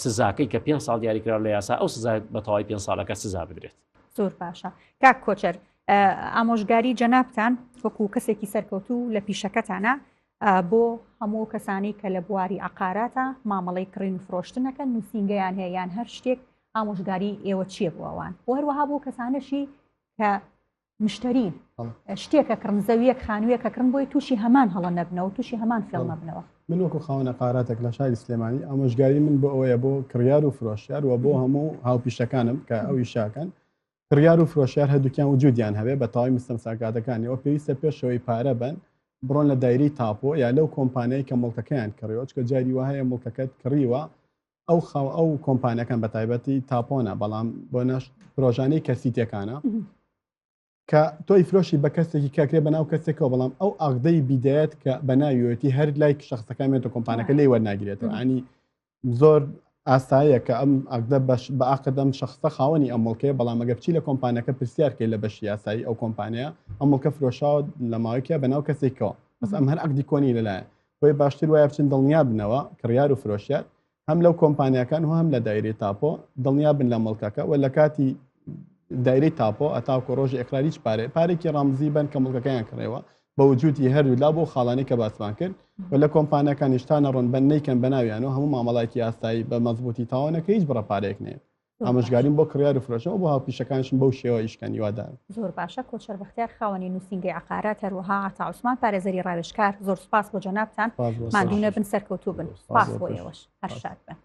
Speaker 2: سزاکەی کە پێ ساڵ دیاریکرا لە یاسا ئەو سزا بە تەواوی پێ ساڵەکە سزا بدرێت.
Speaker 1: زۆر باشە کاک کۆچەر ئامۆژگاری جەنابتان وەکو کەسێکی سەرکەوتوو لە پیشەکەتانە بۆ هەموو کەسانی کە لە بواری عقاراتە مامەڵەی کڕین و فرۆشتنەکە نووسینگەیان هەیە یان هەر شتێک ئامۆژگاری ئێوە چییە بۆ ئەوان و هەروەها بۆ کەسانەشی کە مشتەرین شتێکە کڕن زەویەک خانوویەکە کڕن بۆی تووشی هەمان هەڵە نەبنەوە تووشی هەمان فێڵ نەبنەوە.
Speaker 4: من وەکو خاوەن عقاراتێک لە شاری سلێمانی ئامۆژگاری من بۆ ئەوەیە بۆ کڕیار و فرۆشیار و بۆ هەموو هاوپیشەکانم کە ئەو ئیشاکەن کڕیار و فرۆشیار هەردووکیان وجودیان هەبێ بە تەواوی مستەمساکاتەکانیەوە پێویستە پێشەوەی پارە بەن بڕۆن لە دایرەی تاپۆ یا لەو کۆمپانیای کە موڵکەکەیان کڕیوە چکە جاری وا هەیە موڵکەکەت کڕیوە ئەو خاو ئەو کۆمپانیەکان بە تایبەتی تاپۆنە بەڵام بۆ ناش پرۆژانەی کەسی تێکانە کە تۆی فرۆشی بە کەسێکی کاکرێ بەناو کەسێکەوە بەڵام ئەو ئاغدەی بیدایەت کە بەناویەتی هەر لای شخصەکان بێتە کۆمپانەکە لی وەرناگرێتەوە ینی زۆر ئاساییە کە ئەم عەقدە بەش بە عەقد ئەم شەخسە خاوەنی ئەم موڵکەیە بەڵام ئەگەر بچی لە کۆمپانیاکە پرسیار کەی لە بەشی یاسایی ئەو کۆمپانیا ئەم موڵکە فرۆشاوە لە ماوەیەکە بە ناو کەسێکەوە بەس ئەم هەر عەقدی کۆنی لەلایە بۆیە باشتر وایە بچن دڵنیا بنەوە کڕیار و فرۆشیار هەم لەو کۆمپانیاکان و هەم لە دایرەی تاپۆ دڵنیا بن لە موڵکەکە و لە کاتی دایرەی تاپۆ ئەتاکو ڕۆژی ئیقرار هیچ پارێ پارێکی ڕەمزی بن کە موڵکەکەیان کڕێوە بە وجودی هەردوولا بۆ خاڵانی کە باسمان کرد و لە کۆمپانیاکانیش تا نەڕۆن بەن نەیکەن بەناویانەوە هەموو مامەڵایەکی یاسایی بە مەزبوتی تاوانەکە هیچ بڕە پارەیەک نەیەت ئامۆژگاریم بۆ کڕیار و فرۆشەوە بۆ هاوپیشەکانیشم بەو شێوە ئیشکەن هیوادارم.
Speaker 1: زۆر باشە کۆچەر بەختیار خاوەنی نووسینگەی عەقارات هەروەها عەتا عوسمان پارێزەری ڕاوێژکار زۆر سوپاس بۆ جەنابتان ماندوو نەبن سەرکەوتوو بن سوپاس بۆ ئێوەش هەر شاد بن.